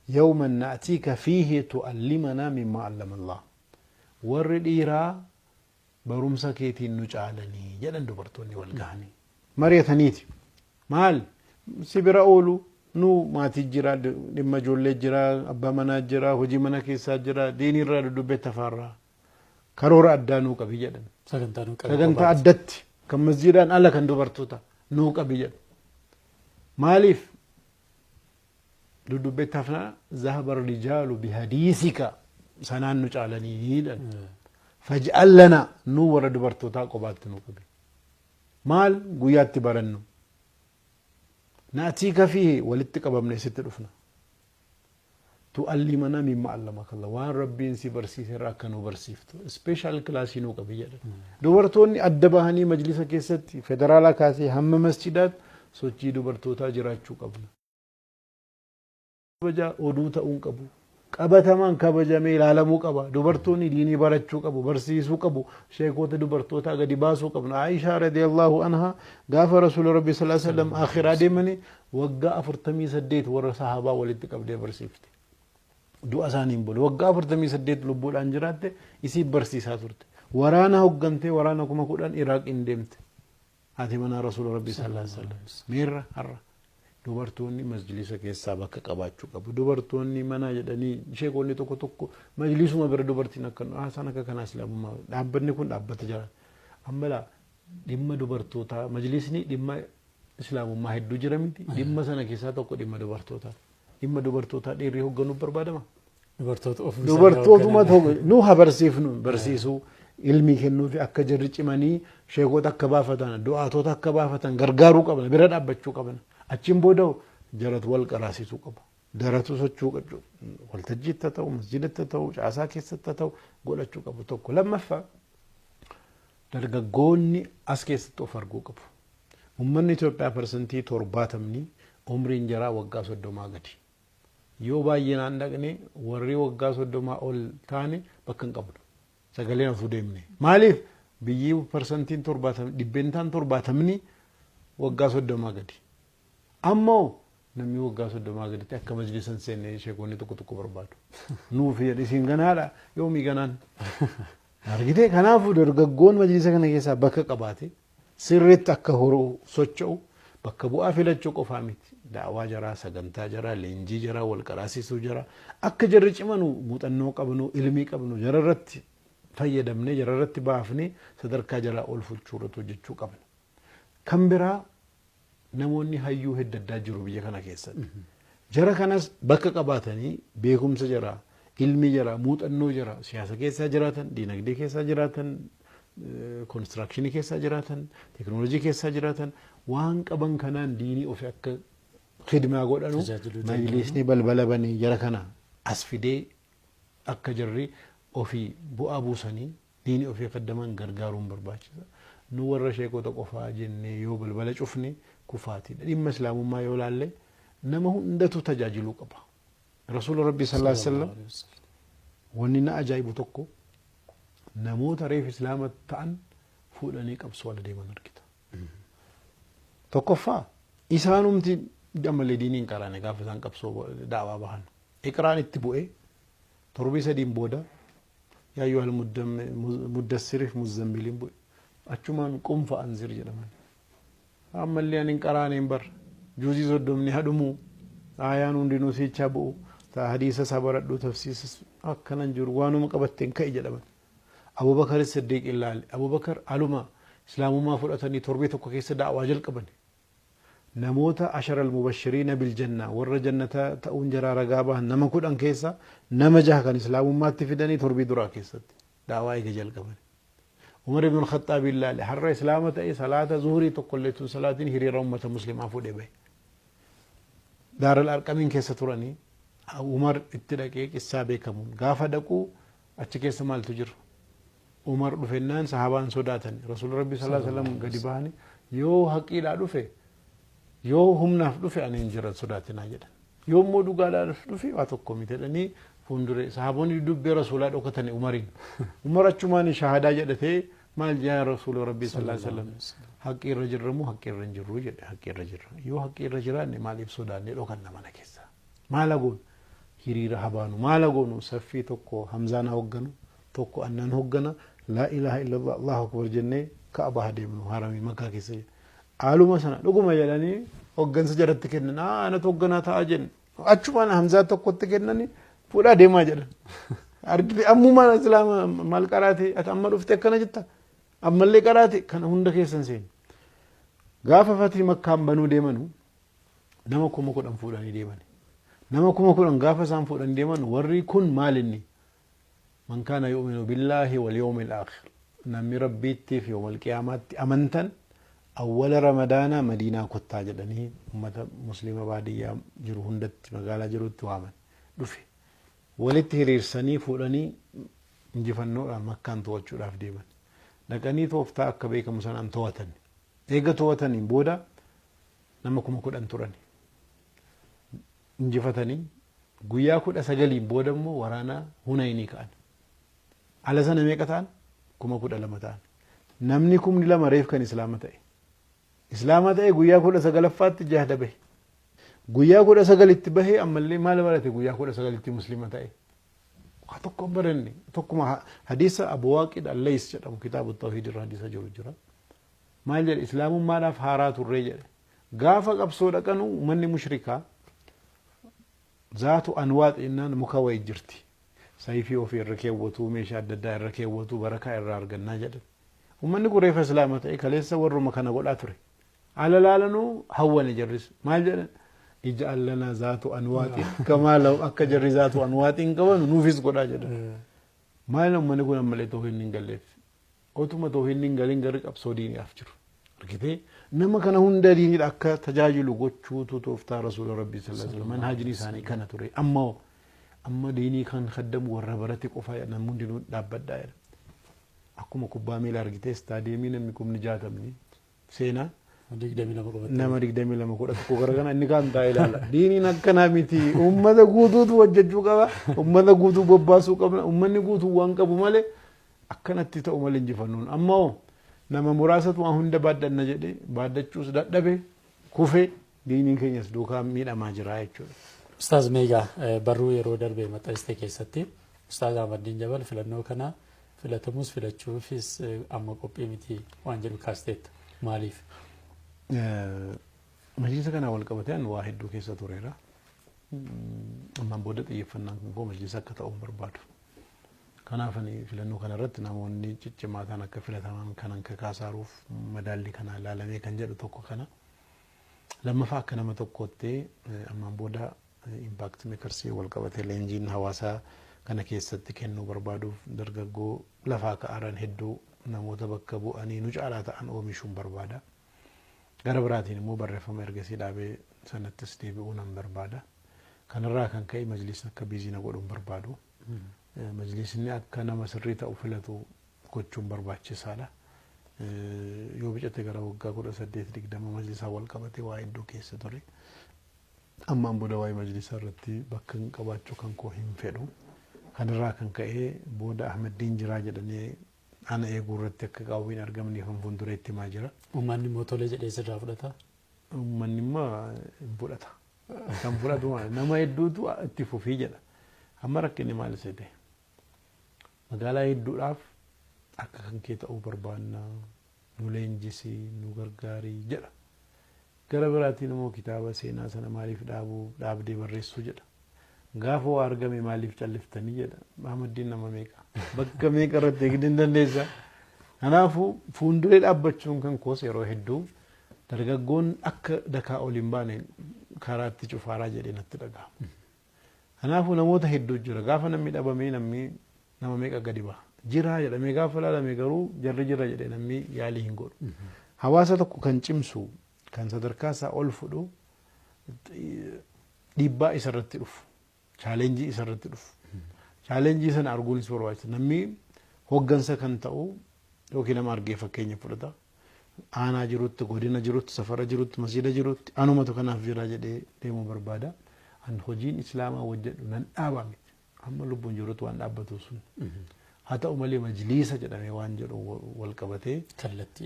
يوما نأتيك فيه تؤلمنا مما علم الله. Warri dhiiraa barumsa keetiin nu caalanii jedhan dubartoonni wal gahanii. Mari'ataniiti. Maal si bira oolu nu maatii jira, dhimma ijoollee jira, abbaa manaa jira, hojii mana keessaa jira, diinirraa dudubbetti afaarraa. Karoora addaa nuu qabi jedhan. Sagantaa nuu qabi. Sagantaa addatti kan masjiidaan ala kan dubartoota nuu qabi jedhan. Maaliif dudubbetti hafnaa zahaba rijaalu bihadiisika sanaan nu caalanii jedhan. Faj'al lana nu warra dubartootaa qobaatti nu qabi. Maal guyyaatti barannu? Na'tiika fiihi walitti qabamne sitti dhufna. Tu'allimana mimma allamaka Allah waan Rabbiin si barsiise irraa akka nu barsiiftu. Special kilaasii nuu qabi jedhan. Dubartoonni adda bahanii majlisa keessatti federaalaa kaasee hamma masjidaatti sochii dubartootaa jiraachuu qabna. Kabaja oduu ta'uu qabu. Qabatamaan kabajamee ilaalamuu qaba. Dubartoonni diinii barachuu qabu, barsiisuu qabu, sheekota dubartootaa gadi baasuu qabna. Aishaa radiyallahu anha gaafa Rasuula Rabbi sallallahu alaihi wasallam akhiraa deemanii waggaa 48 warra sahaabaa walitti qabdee barsiifte. Du'a isaaniin booda waggaa 48 lubbuudhaan jiraatte isii barsiisaa turte. Waraana hoggantee waraana 10,000 Iraaqiin deemte. Haati manaa Rasuula Rabbi sallallahu alaihi wasallam. Miirra har'a. Dubartoonni majlisa keessaa bakka qabaachuu qabu. Dubartoonni mana jedhanii sheekonni tokko tokko majlisuma bira dubartiin akka haasaan akka kanaa islaamummaa dhaabbanni kun dhaabbata jira. Amma laa dhimma dubartootaa majlisni dhimma islaamummaa hedduu jira miti. Dhimma sana keessaa tokko dhimma dubartootaa. Dhimma dubartootaa dhiirri hoogganuuf barbaadama. Dubartoota ofii Dubartootuma tokko nu haa barsiifnu barsiisuu ilmii kennuufi akka jarri cimanii sheekota akka baafatan du'aatota akka baafatan gargaaruu qabna bira dhaabbachuu qabna. Achiin booda jaratu wal qaraasisuu qaba. Daratu sochuu qabu. Waltajjiitti haa ta'u, masjidatti haa ta'u, caasaa keessatti haa ta'u godhachuu qabu tokko. Lammaffaa dargaggoonni as keessatti of arguu qabu. Uummanni Itoophiyaa 70% umriin jaraa waggaa 30 gadi. Yoo baay'inaan dhaqne warri waggaa 30 ol taane bakka hin qabnu. Sagaleen ofuu deemne. Maaliif biyyi 70% 70% waggaa 30 gadi. Ammoo namni waggaa 30 gaditti akka majlisa hin seenne sheekonni tokko tokko barbaadu. Nuuf jedhe isin ganaadha yoomii ganaan. Argitee kanaafuu dargaggoon majlisa kana keessaa bakka qabaate sirriitti akka horuu socho'u bakka bu'aa filachuu qofaa miti. Da'awaa jaraa, sagantaa jaraa, leenjii jaraa, wal qaraasisuu jaraa akka jarri cimanu muuxannoo qabnu, ilmii qabnu jararratti fayyadamnee jararratti baafnee sadarkaa jaraa ol fulchuu irratti hojjechuu qabna. Kan biraa namoonni hayyuu hedda addaa jiru biyya kana keessatti. Jara kanas bakka qabaatanii beekumsa jaraa, ilmi jaraa, muuxannoo jaraa, siyaasa keessaa jiraatan, diinagdee keessaa jiraatan, konistirakshinii keessaa jiraatan, teekinooloojii keessaa jiraatan waan qaban kanaan diinii ofii akka khidmaa godhanu majlisni balbala banee jara kana as fidee akka jarri ofii bu'aa buusanii diinii ofii kaddaman gargaaruun barbaachisa. Nu warra sheekota qofaa jennee yoo balbala cufne kufaatiidha. Dhimma islaamummaa yoo laalle nama hundatu tajaajiluu qaba. Rasuula Rabbii sallallahu alaihi wasallam wanni na ajaa'ibu tokko namoota reef islaama ta'an fuudhanii qabsoo ala deeman argita. Tokkoffaa isaanumti ammallee diinii hin qaraane gaafa isaan qabsoo da'awaa bahan. Iqraan itti bu'ee torbii sadiin booda yaayyoo al muddassiriif muzzammiliin bu'e. Achumaan qunfa anzir jedhaman. Ammallee ani hin qaraaneen bar juuzii 30 hadhumuu aayaan hundinuu siichaa bu'u hadiisa isaa baradhu tafsiisas akkanan jiru waanuma qabatteen ka'i jedhaman. Abubakar Siddiq ilaali. Abubakar aluma islaamummaa fudhatanii torbee tokko keessa da'awaa jalqaban. Namoota ashara al-mubashiriina bil janna warra jannata ta'uun jaraa ragaa bahan nama 10 keessa nama 6 kan islaamummaatti fidanii torbii duraa keessatti da'awaa eega jalqaban. Umar ibn al-Khattaab ilaali har'a islaama ta'e salaata zuhurii tokkollee tun salaatiin hiriira uummata muslimaa fuudhee bahe. Daaral Arqamiin keessa turanii Umar itti dhaqee qissaa beekamuun gaafa dhaquu achi keessa maaltu jira? Umar dhufennaan sahabaan sodaatan Rasuulli Rabbi sallallahu alaihi wasallam gadi bahanii yoo haqiidhaa dhufe yoo humnaaf dhufe ani hin jiran sodaatinaa jedhan. Yoo immoo dhugaadhaaf dhufe waa tokko miti jedhanii Fuulduree sahaabonni dubbii rasuulaa dhokatanii Umariin. Umar achumaan shaahadaa jedhatee maal jaa rasuula rabbii sallallahu alaihi wasallam haqqi irra jirra moo haqqi irra hin jirru jedhe haqqi irra jirra. Yoo haqqi irra jiraanne maaliif sodaannee dhokanna mana keessa? Maal goonu? Hiriira habaanu maal goonu? Saffii tokko Hamzaan hogganu tokko annaan hoggana laa ilaaha illallah Allahu akbar jennee Ka'aba adeemnu haramii Makkaa keessa. Haaluma sana dhuguma jedhanii hoggansa jalatti kennan anatu hogganaa ta'a jenne achumaan Hamzaa tokkotti kennanii fuudhaa deemaa jedhan. Argite ammumaan islaama maal qaraate ati amma dhufte akkana jetta ammallee qaraate kana hunda keessan seenu. Gaafa fatii Makkaan banuu deemanu nama 10,000 fuudhanii deeman. Nama 10,000 gaafa isaan fuudhanii deeman warri kun maal inni? Man kaana yu'minu billaahi wal yawmil aakhir. Namni rabbiitti fi yawmal qiyaamaatti amantan awwala ramadaanaa Madiinaa kottaa jedhanii uummata musliima baadiyyaa jiru hundatti magaalaa jirutti waaman dhufe. Walitti hiriirsanii fuudhanii injifannoodhaan Makkaan to'achuudhaaf deeman. Dhaqanii tooftaa akka beekamu sanaan to'atan. Eega to'ataniin booda nama 10,000 turan. Injifatanii guyyaa 19 booda immoo waraana Hunaynii ka'an. Ala sana meeqa ta'an? 12,000 ta'an. Namni 2,000 reef kan islaama ta'e. Islaama ta'e guyyaa 19ffaatti jahda bahe. Guyyaa 19tti bahee ammallee maal barate guyyaa 19tti musliima ta'e. Waa tokko hin baranne tokkuma hadiisa Abu Waaqid Allays jedhamu kitaaba Tawhiid irra hadiisa jiru jira. Maal jedhe islaamummaadhaaf haaraa turree jedhe. Gaafa qabsoo dhaqanu uummanni mushrikaa zaatu anwaat jennaan muka wayii jirti. Sayfii ofii irra keewwatu meeshaa adda addaa irra keewwatu barakaa irraa argannaa jedhan. Uummanni kun reefa islaama ta'e kaleessa warruma kana godhaa ture. Ala laalanuu hawwane jarris maal jedhan? Ij'al lanaa zaatu anwaaxin kamaa lahu akka jarri zaatu anwaaxin qaban nuufis godhaa jedhan. Maal uummanni kun ammallee toohinni hin galleef. Otuma toohinni hin galin garri qabsoo diiniidhaaf jiru. Argitee nama kana hunda diiniidha akka tajaajilu gochuutu tooftaa rasuula rabbii sallallahu alaihi wasallam manhaajni isaanii kana ture. Amma amma diinii kan kaddamu warra barate qofa namni hundinuu dhaabbadhaa jedha. Akkuma kubbaa miilaa argitee istaadiyeemii namni 60,000 seenaa. Nama 22 11 gara kana inni kaan taa'ee ilaala. Diiniin akkanaa miti. Uummata guutuutu hojjechuu qaba. Uummata guutuu bobbaasuu qabna. Uummanni guutuu waan qabu malee akkanatti ta'u malee injifannuun. Amma hoo nama muraasatu waan hunda baaddanna jedhee baaddachuus dadhabe kufee diiniin keenyas duukaa miidhamaa jira jechuudha. Ustaaz Meegaa barruu yeroo darbe maxxansite keessatti Ustaaz Ahmaddiin Jabal filannoo kana filatamus filachuufis amma qophii miti waan jedhu kaasteetta. Maaliif? Majlisa kanaa wal qabatee waa hedduu keessa tureera. Ammaan booda xiyyeeffannaan kun koo majlisa akka ta'u hin barbaadu. Kanaaf ani filannoo kanarratti namoonni ciccimaa ta'an akka filataman kanan kakaasaruuf madaalli kana ilaalamee kan jedhu tokko kana. Lammaffaa akka nama tokkootti ammaan booda impact meekarsii wal qabatee leenjiin hawaasaa kana keessatti kennuu barbaaduuf dargaggoo lafaa ka'aaran hedduu namoota bakka bu'anii nu caalaa ta'an oomishuun barbaada. Gara biraatiin immoo barreeffama ergasii dhaabee sanattis deebi'uu nan barbaada. Kanarraa kan ka'e majlisni akka biizina godhuun barbaadu. Majlisni akka nama sirrii ta'u filatu gochuun barbaachisaadha. Yoo bicate gara waggaa 18 20 majlisaa wal qabatee waa hedduu keessa ture. Ammaan booda waa'ee majlisaa irratti bakka hin qabaachuu kan koo hin fedhu. Kanarraa kan ka'e booda Ahmaddiin jiraa jedhanii ana eeguu irratti akka qaawwiin argamniif hin fuuldureetti himaa jira. Uummanni immoo tolee jedhee sirraa fudhata? Uummanni immoo hin fudhata. Kan fudhatu nama hedduutu itti fufii jedha. Amma rakkinni maal isa ta'e? Magaalaa hedduudhaaf akka kan kee ta'uu barbaanna nu leenjisii nu gargaarii jedha. Gara biraatiin immoo kitaaba seenaa sana maaliif dhaabuu dhaabdee barreessuu jedha. Gaafa waa argame maaliif calliftanii jedha. Ahmaddiin nama meeqa? Bakka meeqa irratti eegdee hin dandeessa. Kanaafuu fuulduree dhaabbachuun kan koos yeroo hedduu dargaggoon akka dakaa ol hin baane karaatti cufaaraa jedhee natti dhaga'ama. Kanaafuu namoota hedduu jira. Gaafa namni dhabamee namni nama meeqa gadi baha. Jira jedhamee gaafa ilaalame garuu jarri jira jedhee namni yaalii hin godhu. Hawaasa tokko kan cimsu kan sadarkaa isaa ol fudhu dhiibbaa isarratti dhufu. Chaalenjii isarratti dhufu. Chaalenjii sana arguunis barbaachisa. Namni hoggansa kan ta'u yookiin nama argee fakkeenya fudhata. Aanaa jirutti, godina jirutti, safara jirutti, masjiida jirutti anumatu kanaaf jira jedhee deemuu barbaada. An hojiin islaamaa hojjedhu nan dhaabaa miti. Hamma lubbuun jirutti waan dhaabbatu sun. Haa ta'u malee majliisa jedhamee waan jedhu wal qabatee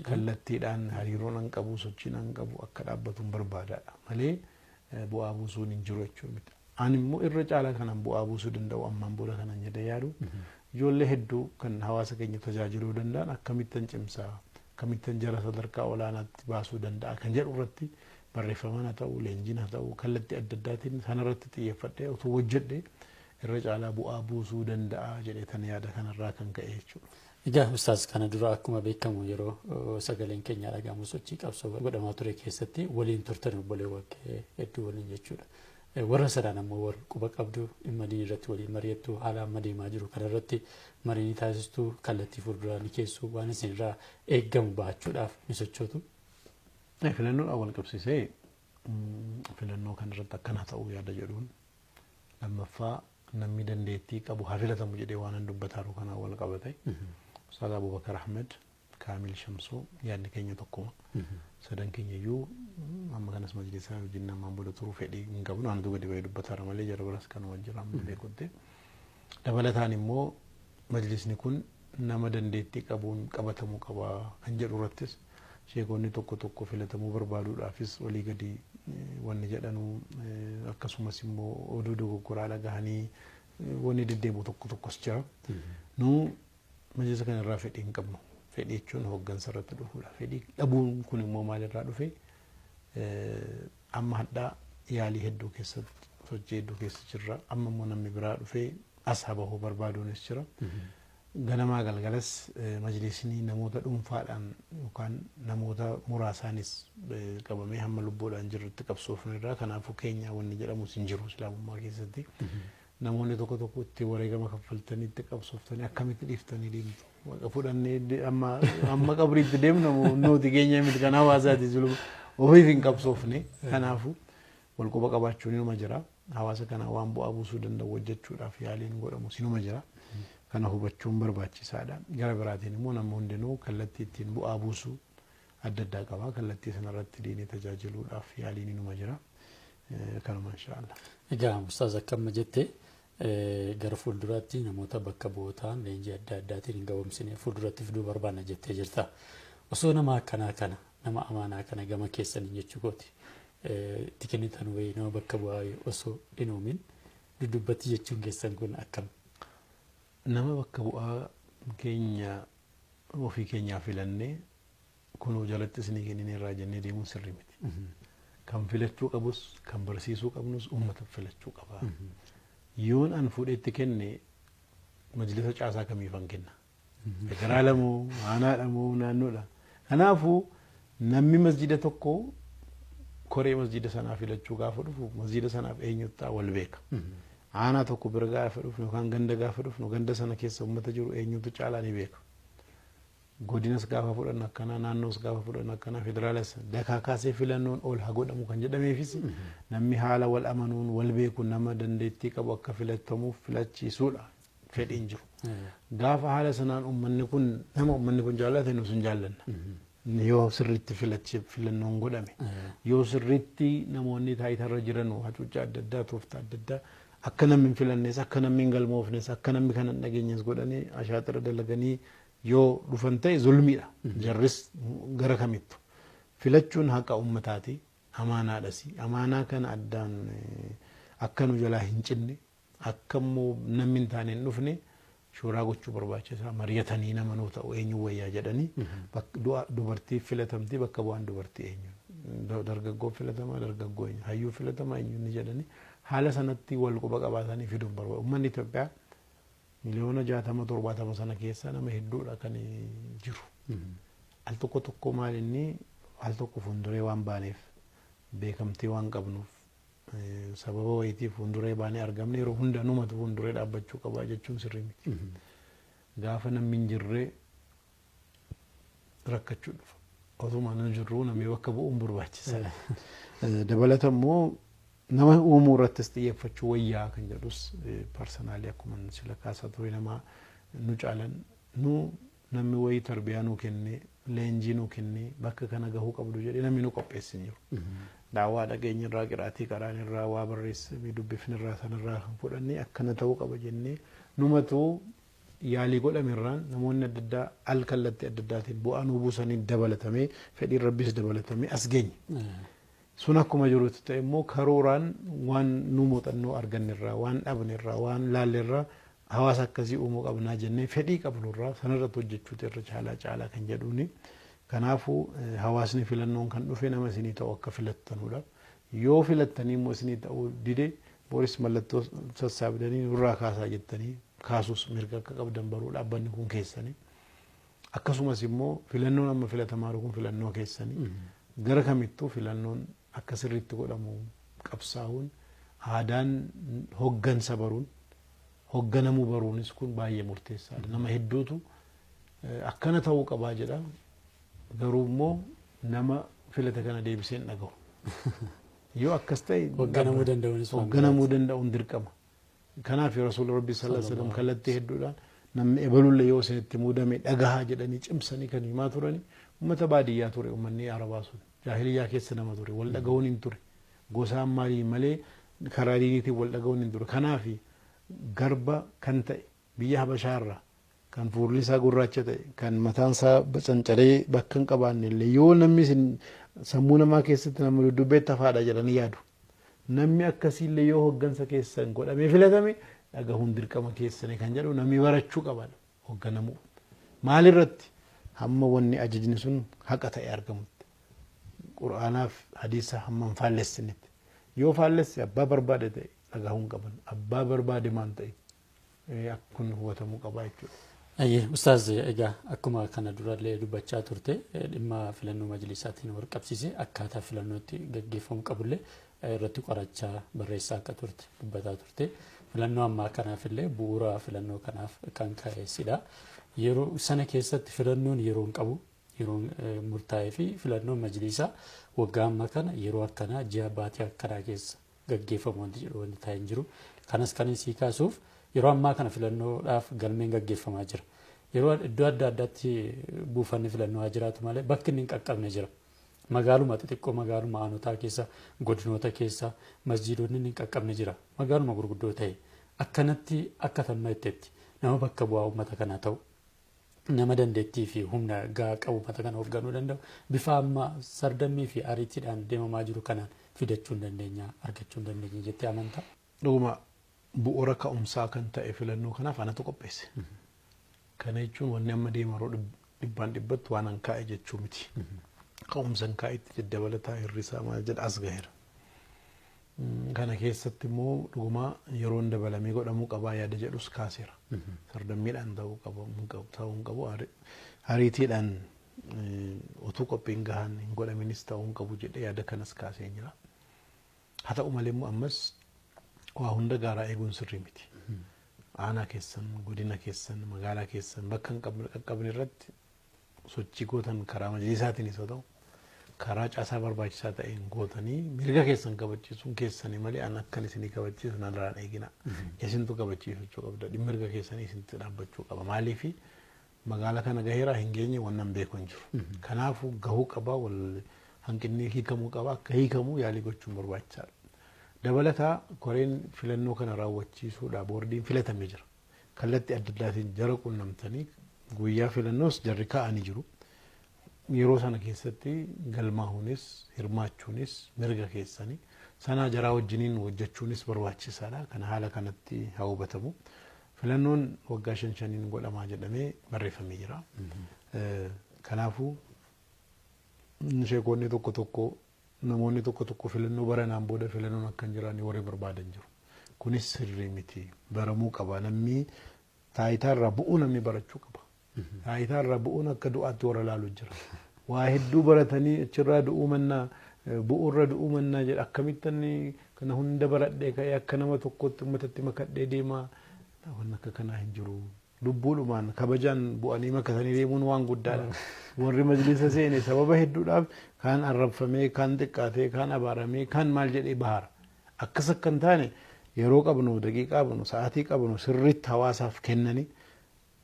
kallattiidhaan hariiroon an qabu, sochiin an qabu akka dhaabbatuun barbaadaadha malee bu'aa buusuun hin jiru jechuudha. Ani immoo irra caalaa kanan bu'aa buusuu danda'u ammaan booda kanan jedhee yaadu ijoollee hedduu kan hawaasa keenya tajaajiluu danda'an akkamittan cimsaa, akkamittan jara sadarkaa olaanaatti baasuu danda'a kan jedhu irratti barreeffamaan haa ta'u, leenjiin haa ta'u, kallattii adda addaatiin sanarratti xiyyeeffadhee otoo hojjedhee irra caalaa bu'aa buusuu danda'a jedhee tan yaada kanarraa kan ka'e jechuudha. Egaa ustaas, kana dura akkuma beekamu yeroo sagaleen keenya dhagahamu sochii qabsoo godhamaa ture keessatti waliin turtan obboleewwan hedduu waliin jechuudha. Warra sanaan ammoo wal quba qabdu, dhimma diinii irratti waliin mari'attu, haala amma deemaa jiru kanarratti marii ni taasistu, kallattii fuulduraa ni keessu, waan isinirraa eeggamu bahachuudhaaf ni sochootu. Filannoodhaan wal qabsiisee filannoo kanarratti akkana ta'uu yaada jedhuun, lammaffaa namni dandeettii qabu haa filatamu jedhee waan an dubbataaru kanaan wal qabate. Ustaaz Abubakar Ahmed, Kaamil Shamsuu, yaadni keenya tokkuma. Sadan keenya iyyuu amma kanas majlisaa wajjin namaan booda turuu fedhii hin qabnu, anatu gadi bahee dubbataara malee jara biras kanuma jira amma beekutti. Dabalataan immoo majlisni kun nama dandeettii qabuun qabatamuu qaba kan jedhu irrattis sheekonni tokko tokko filatamuu barbaaduudhaafis walii gadi wanni jedhanu, akkasumas immoo oduu dogoggoraa dhagahanii wanni deddeebi'u tokko tokkos jira. Nu majlisa kanarraa fedhii hin qabnu. Fedhii jechuun hooggansa irratti dhufuudha. Fedhii dhabuun kun immoo maalirraa dhufe? Amma hadhaa yaalii hedduu keessatti, sochii hedduu keessa jirra. Amma immoo namni biraa dhufee as habahuu barbaaduunis jira. Ganamaa galgalas majlisni namoota dhuunfaadhaan yookaan namoota muraasaanis qabamee hamma lubbuudhaan jirrutti qabsoofnu irraa, kanaafuu keenya wanni jedhamus hin jiru islaamummaa keessatti. Namoonni tokko tokko itti wareegama kaffaltanii itti qabsooftanii akkamitti dhiiftanii deemtu? Waaqa fudhannee amma qabriitti deemna nuti keenya miti, kan hawaasaati, zuluma ofiif hin qabsoofne. Kanaafuu wal quba qabaachuun inuma jira. Hawaasa kana waan bu'aa buusuu danda'u hojjechuudhaaf yaaliin godhamus inuma jira. Kana hubachuun barbaachisaadha. Gara biraatiin immoo namni hundinuu kallattii ittiin bu'aa buusuu adda addaa qaba. Kallattii sanarratti diinii tajaajiluudhaaf yaaliin inuma jira. Kanuma inshaallah. Egaa ustaaz, akkama jette, gara fuulduraatti namoota bakka bu'ootaan leenjii adda addaatiin hin ga'oomsine fuulduratti fiduu barbaanna jettee jirta. Osoo nama akkanaa kana, nama amaanaa kana gama keessanii jechuu kooti, itti kennitan wayii nama bakka bu'aa osoo hin uumin duddubbatti jechuun keessan kun akkam? Nama bakka bu'aa keenya ofii keenyaa filannee kunuu jalatti isinii kennine irraa jennee deemuun sirrii miti. Kan filachuu qabus, kan barsiisuu qabnus uummata filachuu qaba. Yoon an fuudheetti kenne majlisa caasaa kamiifan kenna? Federaala moo, aanaadha moo, naannoodha? Kanaafuu namni masjida tokko koree masjida sanaa filachuu gaafa dhufu masjida sanaaf eenyutti wal beeka. Aanaa tokko bira gaafa dhufnu yookaan ganda gaafa dhufnu ganda sana keessa uummata jiru eenyutu caalaa ni beeka. Godinas gaafa fudhannu akkanaa, naannoos gaafa fudhannu akkanaa, federaalas dakaa kaasee filannoon ol haa godhamu kan jedhameefis namni haala wal amanuun wal beeku, nama dandeettii qabu akka filatamuuf filachiisuudha fedhiin jiru. Gaafa haala sanaan uummanni kun nama uummanni kun jaallate nus hin jaallanna. Yoo sirriitti filannoon godhame, yoo sirriitti namoonni taayitarra jiran hacuuccaa adda addaa, tooftaa adda addaa akka namni hin filannes, akka namni hin galmoofnes, akka namni kana hin dhageenyes godhanii ashaaxira dalaganii yoo dhufan ta'e zulmiidha. Jarris gara kamittu. Filachuun haqa uummataati. Amaanaadhas. Amaanaa kana addaan akka nu jalaa hin cinne, akka immoo namni hin taane hin dhufne shooraa gochuu barbaachisaa, mari'atanii nama nuu ta'u eenyu wayyaa jedhanii, dubartii filatamtii bakka bu'aan dubartii eenyu, dargaggoo filatama dargaggoo eenyu, hayyuu filatama eenyu ni jedhanii haala sanatti wal quba qabaatanii fiduun barbaadu. Uummanni Itoophiyaa 60,000,000 70 sana keessa nama hedduudha kan jiru. Al tokko tokko maal inni al tokko fuulduree waan baaneef, beekamtii waan qabnuuf, sababa wayiitiif fuulduree baanee argamne yeroo hunda numatu fuulduree dhaabbachuu qaba jechuun sirrii miti. Gaafa namni hin jirre rakkachuu dhufa. Otuma nu jirru namni bakka bu'uun barbaachisaadha. Dabalata immoo nama uumuu irrattis xiyyeeffachuu wayyaa kan jedhus personally akkuma sila kaasaa ture nama nu caalan nu namni wayii tarbiyaa nuu kennee leenjii nu kennee bakka kana gahuu qabdu jedhee namni nu qopheesse hin jiru. Daawwaa dhageenya irraa qiraatii qaraan irraa waa barreessame dubbifni irraa sanarraa kan fudhannee akkana ta'uu qaba jennee numatu yaalii godhame irraan namoonni adda addaa al kallattii adda addaatiin bu'aa nu buusaniin dabalatamee fedhiin rabbis dabalatamee as geenye. Sun akkuma jirutti ta'e immoo karooraan waan nu muuxannoo argannerraa waan dhabnerraa waan laallerraa hawaasa akkasii uumuu qabnaa jennee fedhii qabnurraa sanarratti hojjechuutu irra caalaa caalaa kan jedhuuni. Kanaafuu hawaasni filannoon kan dhufe nama isinii ta'u akka filattanudha. Yoo filattanii immoo isinii ta'uu dide boris mallattoo sassaabdanii nurraa kaasaa jettanii kaasuus mirga akka qabdan baruu dhaabbanni kun keessanii. Akkasumas immoo filannoon amma filatamaa jiru kun filannoo keessanii. Gara kamittuu filannoon akka sirriitti godhamu qabsaa'uun aadaan hoggansa baruun hogganamuu baruunis kun baay'ee murteessaadha. Nama hedduutu akkana ta'uu qabaa jedha. Garuu immoo nama filate kana deebisee hin dhagahu. Yoo akkas ta'e Hogganamuu danda'uunis waan hogganamuu danda'uun dirqama. Kanaaf Rasuulli Rabbi sallallahu alaihi wasallam kallattii hedduudhaan namni ebalullee yoo isinitti muudame dhagahaa jedhanii cimsanii kan himaa turani uummata baadiyyaa ture uummanni Arabaa sun jaahiliyyaa keessa nama ture wal dhagahuun hin ture gosaan maalii malee karaa diiniitiin wal dhagahuun hin ture. Kanaaf garba kan ta'e biyya Habashaarraa kan fuulli isaa gurraacha ta'e kan mataan isaa cancalee bakka hin qabaanne illee yoo namni isin sammuu namaa keessatti nama dudubbeetti hafaadha jedhanii yaadu. Namni akkasiillee yoo hoggansa keessan godhamee filatame dhagahuun dirqama keessanii kan jedhu namni barachuu qaba hogganamuu. Maalirratti hamma wanni ajajni sun haqa ta'e argamutti. Qur'aanaaf hadiisa hamma hin faallessinitti. Yoo faallesse abbaa barbaade ta'e dhagahuun qaban abbaa barbaade maan ta'e kun hubatamuu qaba jechuudha. Ayyee ustaaz egaa akkuma kana durallee dubbachaa turte dhimma filannoo majlisaatiin wal qabsiise akkaataa filannootti gaggeeffamuu qabullee irratti qorachaa barreessaa akka turte dubbataa turte filannoo ammaa kanaaf illee bu'uura filannoo kanaaf kan ka'eessidha. Yeroo sana keessatti filannoon yeroo hin qabu yeroo murtaa'ee fi filannoon majlisaa waggaa ammaa kana yeroo akkanaa ji'a baatii akkanaa keessa gaggeeffamu wanti jedhu wanti taa'ee hin jiru. Kanas kan sii kaasuuf yeroo ammaa kana filannoodhaaf galmeen gaggeeffamaa jira. Yeroo iddoo adda addaatti buufanni filannoo haa jiraatu malee bakki inni hin qaqqabne jira. Magaaluma xixiqqoo magaaluma aanotaa keessa godinoota keessa masjiidonni inni hin qaqqabne jira. Magaaluma gurguddoo ta'e akkanatti akka tamma itteetti nama bakka bu'aa uummata kanaa ta'u nama dandeettii fi humna gahaa qabu uummata kana hoogganuu danda'u bifa amma sardammii fi ariitiidhaan deemamaa jiru kanaan fidachuu hin dandeenya argachuu hin dandeenya jettee amantaa. Dhuguma bu'uura ka'umsaa kan ta'e filannoo kanaaf anatu qopheesse. Kana jechuun wanni amma deema yeroo dhibbaan dhibbatti waan an kaa'e jechuu miti. Ka'umsa an kaa'etti dabalataa hir'isaa maal jedha as gaheera. Kana keessatti immoo dhuguma yeroon dabalamee godhamuu qabaa yaada jedhus kaaseera. Sardammiidhaan ta'uu qabu ta'uu hin qabu ariitiidhaan utuu qophiin gahaan hin godhaminis ta'uu hin qabu jedhee yaada kanas kaasee jira. Haa ta'u malee immoo ammas waa hunda gaaraa eeguun sirrii miti. Aanaa keessan, godina keessan, magaalaa keessan bakka hin qaqqabne irratti sochii gootan karaa majlisaatiinis haa ta'u karaa caasaa barbaachisaa ta'een gootanii mirga keessan kabachiisuun keessanii malee an akkan isinii kabachiisu narraan eegina. Isintu kabachiifachuu qabda. Mirga keessanii isintu dhaabbachuu qaba. Maaliifi magaala kana gaheeraa hin geenye wannan beeku hin jiru. Kanaafuu gahuu qaba wal hanqinni hiikamuu qaba akka hiikamu yaalii gochuun barbaachisaadha. Dabalataa koreen filannoo kana raawwachiisuudha boordiin filatamee jira. Kallattii adda addaatiin jara quunnamtanii guyyaa filannoos jarri kaa'anii jiru. Yeroo sana keessatti galmaahuunis hirmaachuunis mirga keessanii sanaa jaraa wajjiniin hojjechuunis barbaachisaadha. Kana haala kanatti haa hubatamu. Filannoon waggaa shan shaniin godhamaa jedhamee barreeffamee jira. Kanaafuu sheekonni tokko tokko namoonni tokko tokko filannoo baranaan booda filannoon akka hin jiraanne warri barbaadan jiru. Kunis sirrii miti. Baramuu qaba. Namni taayitaa irraa bu'uu namni barachuu qaba. Taayitaa irraa bu'uun akka du'aatti warra laalu jira. Waa hedduu baratanii achirraa du'uu mannaa bu'uurra du'uu mannaa jedha akkamitti inni kana hunda baradhee ka'ee akka nama tokkotti uummatatti makadhee deema. Waan akka kanaa hin jiru. Lubbuudhumaan kabajaan bu'anii makatanii deemuun waan guddaadha. Warri majlisa seene sababa hedduudhaaf kaan arrabfamee, kaan xiqqaatee, kaan abaaramee, kaan maal jedhee bahara. Akkas akka hin taane yeroo qabnu, daqiiqaa qabnu, sa'aatii qabnu sirriitti hawaasaaf kennanii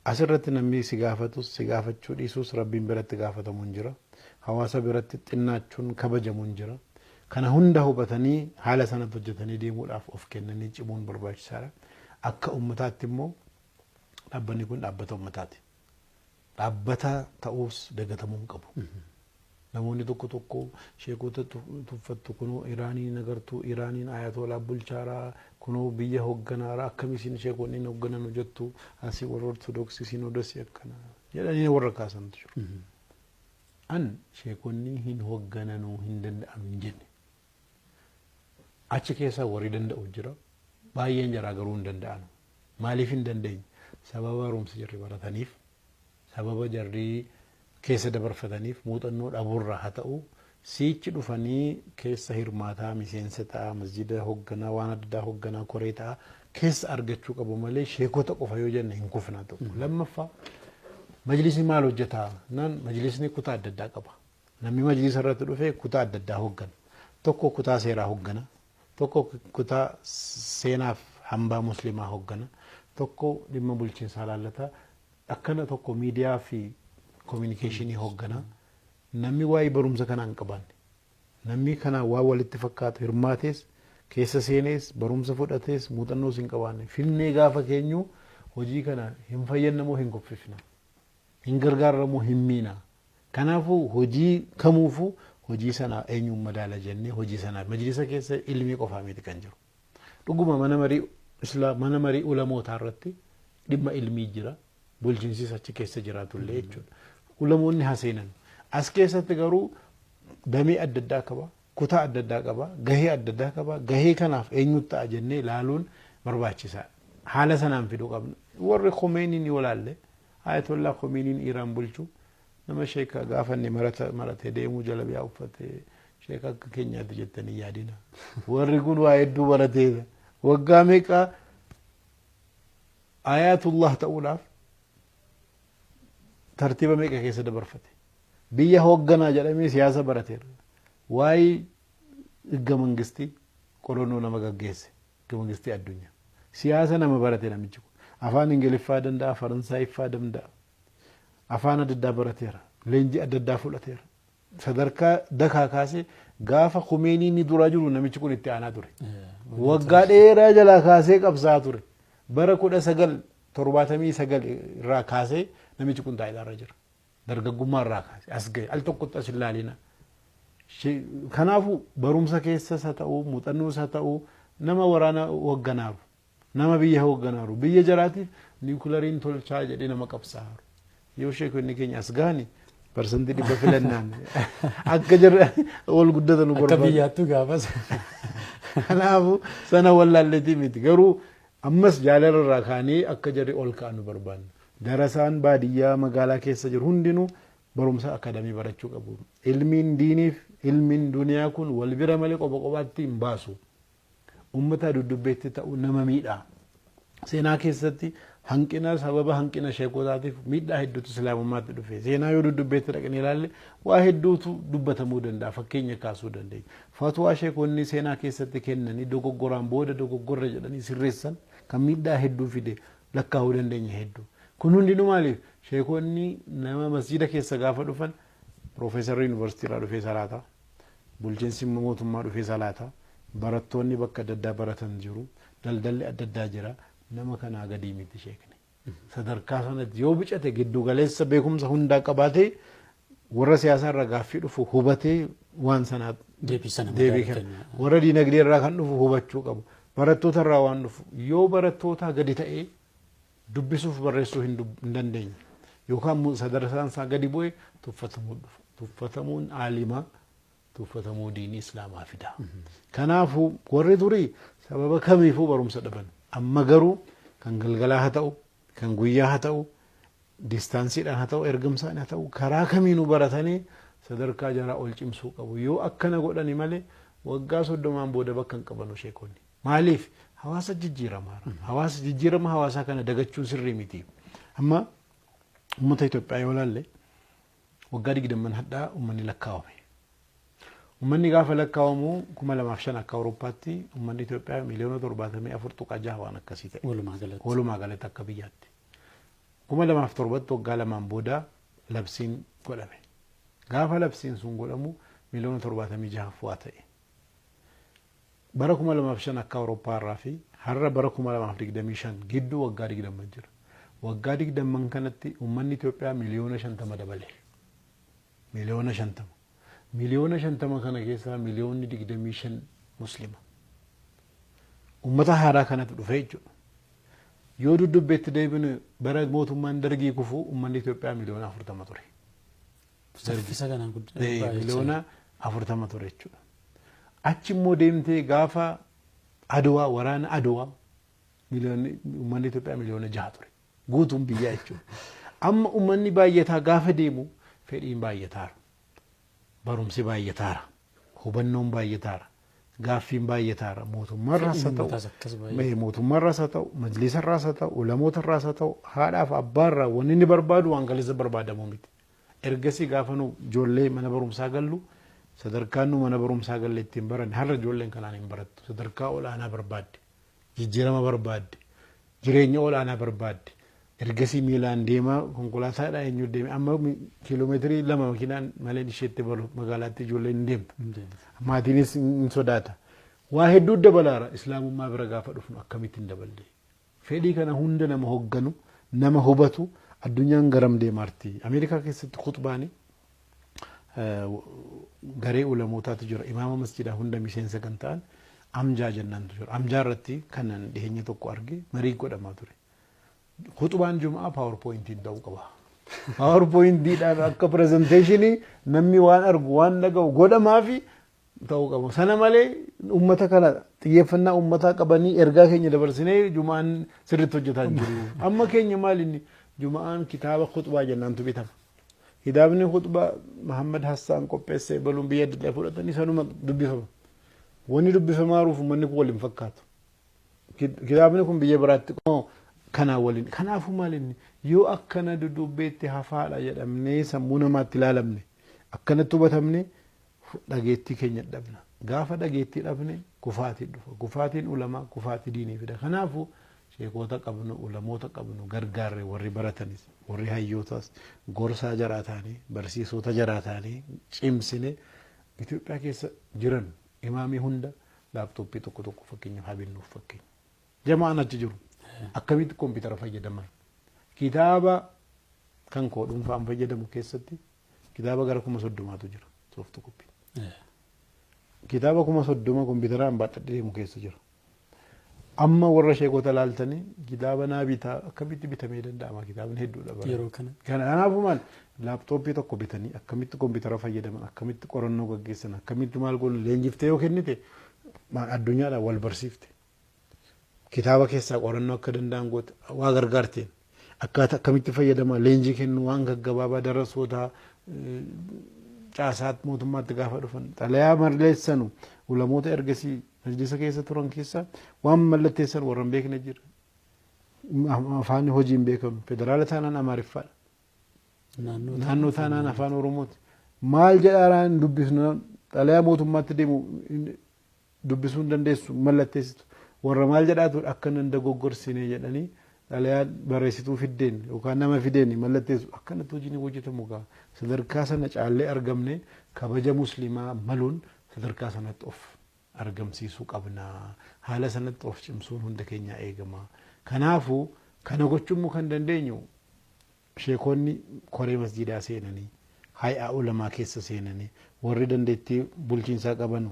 Asirratti namni si gaafatus si gaafachuu dhiisus rabbiin biratti gaafatamuun jira. Hawaasa biratti xinnaachuun kabajamuun jira. Kana hunda hubatanii haala sanatti hojjetanii deemuudhaaf of kennanii cimuun barbaachisaadha. Akka uummataatti immoo dhaabbanni kun dhaabbata uummataati. Dhaabbata ta'uus dagatamuu hin qabu. Namoonni tokko tokko sheekota tuffattu kunoo Iraaniin agartuu Iraaniin ayatolaa bulchaaraa kunoo biyya hoogganaaraa akkamiin sheekonni hin hoogganan jettu asii warra ortodoksii sinoodosii akkana jedhanii warra kaasantu jiru. An sheekonni hin hooggananuu hin danda'anu hin jenne. Achi keessaa warri danda'u jira. Baay'een jaraa garuu hin danda'anu. Maaliif hin dandeenye? Sababa barumsa jarri barataniif, sababa jarri keessa dabarfataniif muuxannoo dhabuurraa haa ta'u siichi dhufanii keessa hirmaataa miseensa ta'a masjida hoogganaa waan adda addaa hoogganaa koree ta'a keessa argachuu qabu malee sheekota qofa yoo jenne hin kufnaa tokko. Lammaffaa majlisni maal hojjetaa? Naan majlisni kutaa adda addaa qaba. Namni majlisa irratti dhufe kutaa adda addaa hooggana. Tokko kutaa seeraa hooggana. Tokko kutaa seenaaf hambaa musliimaa hooggana. Tokko dhimma bulchiinsaa laallata. Akkana tokko miidiyaa fi kominikeeshinii hooggana. Namni waa'ee barumsa kanaa hin qabaanne. Namni kanaa waa walitti fakkaatu hirmaates keessa seenees barumsa fudhatees muuxannoos hin qabaanne. Filnee gaafa keenyu hojii kana hin fayyadnamoo hin kuffifna. Hin gargaaramoo hin miina. Kanaafuu hojii kamuufuu hojii sana eenyuun madaala jennee hojii sanaaf majlisa keessa ilmii qofaa miti kan jiru. Dhuguma mana marii mana marii ulamootaa irratti dhimma ilmii jira. Bulchiinsis achi keessa jiraatullee jechuudha. Ulamoonni haseenan. As keessatti garuu damee adda addaa qaba. Kutaa adda addaa qaba. Gahee adda addaa qaba. Gahee kanaaf eenyutu ta'a jennee ilaaluun barbaachisaadha. Haala sanaan fiduu qabna. Warri Khomeiniin yoo ilaalle Ayatollah Khomeiniin Iraan bulchu nama sheeka gaafanne maratee deemuu jalabiyaa uffatee sheeka akka keenyaatti jettanii yaadina. Warri kun waa hedduu barateera. Waggaa meeqa Ayatullah ta'uudhaaf tartiiba meeqa keessa dabarfate. Biyya hoogganaa jedhamee siyaasa barateera. Waa'ee higga mangistii qorannoo nama gaggeesse. Higga mangistii addunyaa. Siyaasa nama barate namichi kun. Afaan Ingiliffaa danda'a, Faransaayifaa danda'a. Afaan adda addaa barateera. Leenjii adda addaa fudhateera. Sadarkaa dakaa kaasee gaafa Khomeiniin inni duraa jiru namichi kun itti aanaa ture. Waggaa dheeraa jalaa kaasee qabsaa ture. Bara 1979 irraa kaasee namichi kun taayitaa jira. Dargaggummaa irraa kaasee as gahe al tokkotti as ilaalina. Kanaafuu barumsa keessas haa ta'u muuxannoos haa ta'u nama waraana hoogganaaru nama biyya hoogganaaru biyya jaraatiif niwukilaariin tolchaa jedhee nama qabsaa'aru. Yoo sheekonni keenya as gahani 100% filannaan akka jarri wal guddatan Akka biyyaattuu gaafas. Kanaafuu sana wallaalleetii miti garuu ammas jaalala irraa kaanee akka jarri ol ka'an nu barbaanna. Darasaan baadiyyaa magaalaa keessa jiru hundinuu barumsa akadamii barachuu qabu. Ilmiin diiniif ilmiin duniyaa kun wal bira malee qofa qofaatti hin baasu. Uummata dudubbeetti ta'u nama miidha. Seenaa keessatti hanqina sababa hanqina sheekotaatiif miidhaa hedduutu islaamummaatti dhufe. Seenaa yoo dudubbeetti dhaqnee ilaalle waa hedduutu dubbatamuu danda'a. Fakkeenya kaasuu dandeenya. Fatwaa sheekonni seenaa keessatti kennanii dogoggoraan booda dogoggorra jedhanii sirreessan kan miidhaa hedduu fide lakkaa'uu dandeenya hedduu. Kun hundinuu maaliif sheekonni nama masjida keessa gaafa dhufan piroofeesarri yuunivarsiitii irraa dhufee salaata. Bulchiinsi mootummaa dhufee salaata. Barattoonni bakka adda addaa baratan jiru. Daldalli adda addaa jira. Nama kanaa gadii miti sheekni. Sadarkaa sanatti yoo bicate giddu galeessa beekumsa hundaa qabaatee warra siyaasaa irraa gaaffii dhufu hubatee waan sanaa deebii kenna. Warra diinagdee irraa kan dhufu hubachuu qabu. Barattoota irraa waan dhufu yoo barattoota gadi ta'ee dubbisuuf barreessuu hin dandeenye yookaan sadarkaan isaa gadi bu'e tuffatamuu dhufa. Tuffatamuun aalimaa tuffatamuu diinii islaamaa fida. Kanaafuu warri durii sababa kamiifuu barumsa dhaban. Amma garuu kan galgalaa haa ta'u, kan guyyaa haa ta'u, distaansiidhaan haa ta'u, ergamsaan haa ta'u, karaa kamiinuu baratanii sadarkaa jaraa ol cimsuu qabu. Yoo akkana godhani malee waggaa 30 booda bakka hin qabanu sheekonni. Maaliif? Hawaasa jijjiiramaa. Hawaasa jijjiirama hawaasaa kana dagachuun sirrii miti. Amma uummata Itoophiyaa yoo ilaalle waggaa 20 hadhaa uummanni lakkaawame. Uummanni gaafa lakkaawamu 2005 akka Awurooppaatti uummanni Itoophiyaa miliyoona 74.6 waan akkasii ta'e. Walumaa galatti. Walumaa galatti akka biyyaatti. 2007tti waggaa 2 booda labsiin godhame. Gaafa labsiin sun godhamu 76 miliyoona waa ta'e. Bara 2005 akka Awurooppaa irraa fi har'a bara 2025 gidduu waggaa 20 jira. Waggaa 20 kanatti uummanni Itoophiyaa 50 miliyoona dabale. 50 miliyoona. 50 miliyoona kana keessaa 25 miliyoonni muslima. Uummata haaraa kanatu dhufe jechuudha. Yoo dudubbeetti deebinu bara mootummaan dargii kufuu uummanni Itoophiyaa 40 miliyoona ture. Saffisa kanaan guddina. 40 miliyoona ture jechuudha. Achi immoo deemtee gaafa Adwaa, waraana Adwaa, uummanni Itoophiyaa 6 miliyoona ture. Guutuun biyyaa jechuudha. Amma uummanni baay'ataa gaafa deemu fedhiin baay'ataara. Barumsi baay'ataara. Hubannoon baay'ataara. Gaaffiin baay'ataara. Mootummaarraas haa ta'u, mootummaarraas haa ta'u, majlisarraas haa ta'u, ulamootarraas haa ta'u, haadhaaf abbaarraa wanni inni barbaadu waan kaleessa barbaadamu miti. Ergasii gaafa nu ijoollee mana barumsaa gallu, sadarkaan nu mana barumsaa galle ittiin baranne har'a ijoolleen kanaan hin barattu. Sadarkaa olaanaa barbaadde, jijjiirama barbaadde, jireenya olaanaa barbaadde. Ergasii miilaan deemaa, konkolaataadhaan eenyu deeme, amma kiiloomeetirii 2 makiinaan malee isheetti balu magaalaatti ijoolleen hin deemtu. Maatiinis hin sodaata. Waa hedduu dabalaara. Islaamummaa bira gaafa dhufnu akkamitti hin daballe? Fedhii kana hunda nama hogganu, nama hubatu, addunyaan garam deemaarti. Ameerikaa keessatti khutbaani garee ulamootaatu jira. Imaama masjidaa hunda miseensa kan ta'an AMJA jennaantu jira. AMJA irratti kanan dhiyeenya tokko arge marii godhamaa ture. Khutbaan Jumaa PowerPointiin ta'uu qaba. PowerPointiidhaan akka presentationii namni waan argu waan dhaga'u godhamaa fi ta'uu qaba. Sana malee uummata kana xiyyeeffannaa uummataa qabanii ergaa keenya dabarsinee Jumaan sirriitti hojjetaa hin jiru. Amma keenya maal inni Jumaan kitaaba khutbaa jennaantu bitama. Kitaabni khutbaa Muhammad Hassaan qopheessee baluun biyya adda addaa fudhatanii sanuma dubbifama. Wanni dubbifamaaruuf uummanni kun waliin fakkaatu. Kitaabni kun biyya biraatti kanaa waliin. Kanaafuu maal inni yoo akkana dudubbeetti hafaadha jedhamnee sammuu namaatti ilaalamne, akkanatti hubatamne, dhageettii keenya dhabna. Gaafa dhageettii dhabne kufaatiin dhufa. Kufaatiin ulamaa kufaatii diinii fida. Kanaafuu sheekota qabnu, ulamoota qabnu gargaarre, warri baratanis warri hayyootas gorsaa jaraa ta'anii, barsiisota jaraa ta'anii cimsine, Itoophiyaa keessa jiran imaamii hunda laaptooppii tokko tokko fakkeenyaaf haa binnuuf fakkeenya. Jamaan achi jiru akkamitti kompiitara fayyadaman? Kitaaba kan koo dhuunfaan fayyadamu keessatti kitaaba gara 30,000tu jira, soft copy. Kitaaba 30,000 kompiitaraan baadhadhee deemu keessa jira. Amma warra sheekota laaltanii kitaaba naa bitaa, akkamitti bitamee danda'ama? Kitaabni hedduudha bara. Yeroo kana. Kanaafuu maal, laaptooppii tokko bitanii akkamitti kompiitara fayyadaman, akkamitti qorannoo gaggeessan, akkamitti maal goonu leenjiftee yoo kennite addunyaadhaan wal barsiifte. Kitaaba keessaa qorannoo akka danda'an goote, waa gargaarteen akkaataa akkamitti fayyadaman leenjii kennu, waan gaggabaabaa darasoota caasaa mootummaatti gaafa dhufan xalayaa malleessanu, ulamoota ergasii majlisa keessa turan keessa waan mallatteessan warra hin beekne jira. Afaan hojii hin beekamu. Federaala taanaan Amaariffaadha. Naannoo taanaan afaan Oromooti. Maal jedhaaraan dubbisnu, xalayaa mootummaatti deemu dubbisuu hin dandeessu, mallatteessitu. Warra maal jedhaatu akka nan dogoggorsine jedhanii xalayaa barreessituu fiddeen yookaan nama fideen mallatteessu, akkanatti hojiin hojjetamu gaa sadarkaa sana caallee argamne kabaja musliimaa maluun sadarkaa sanatti of argamsiisuu qabna. Haala sanatti of cimsuun hunda keenyaa eegama. Kanaafuu kana gochuun kan dandeenyu sheekonni koree masjidaa seenanii, hay'aa ulamaa keessa seenanii, warri dandeettii bulchiinsaa qaban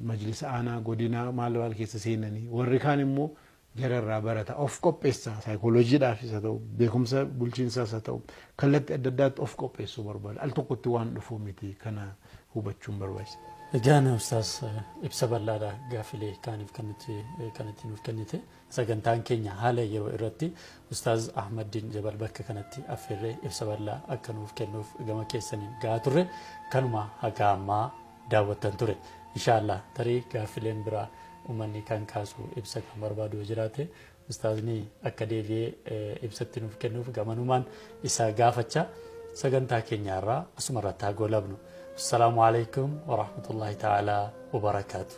majlisa aanaa, godinaa, maal maal keessa seenanii, warri kaan immoo jararraa barata of qopheessa, saayikooloojiidhaafis haa ta'u, beekumsa bulchiinsaas haa ta'u, kallattii adda addaatti of qopheessuu barbaada. Al tokkotti waan dhufuu miti, kana hubachuun barbaachisa. Egaan Ustaas, ibsa bal'aadha gaaffilee kaaniif kan nuti kanatti nuuf kennite. Sagantaan keenya haala yeroo irratti Ustaaz Ahmaddiin Jabal bakka kanatti affeerree ibsa bal'aa akka nuuf kennuuf gama keessaniin gahaa turre kanuma haga ammaa daawwattan ture. Inshaallah tarii gaaffileen biraa uummanni kan kaasu ibsa kan barbaadu yoo jiraate Ustaazni akka deebi'ee ibsatti nuuf kennuuf gamanumaan isa gaafachaa sagantaa keenyaarraa asuma irratti haa goolabnu. Assalaamu alaikum wa rahmatullahi ta'ala wa barakaatu.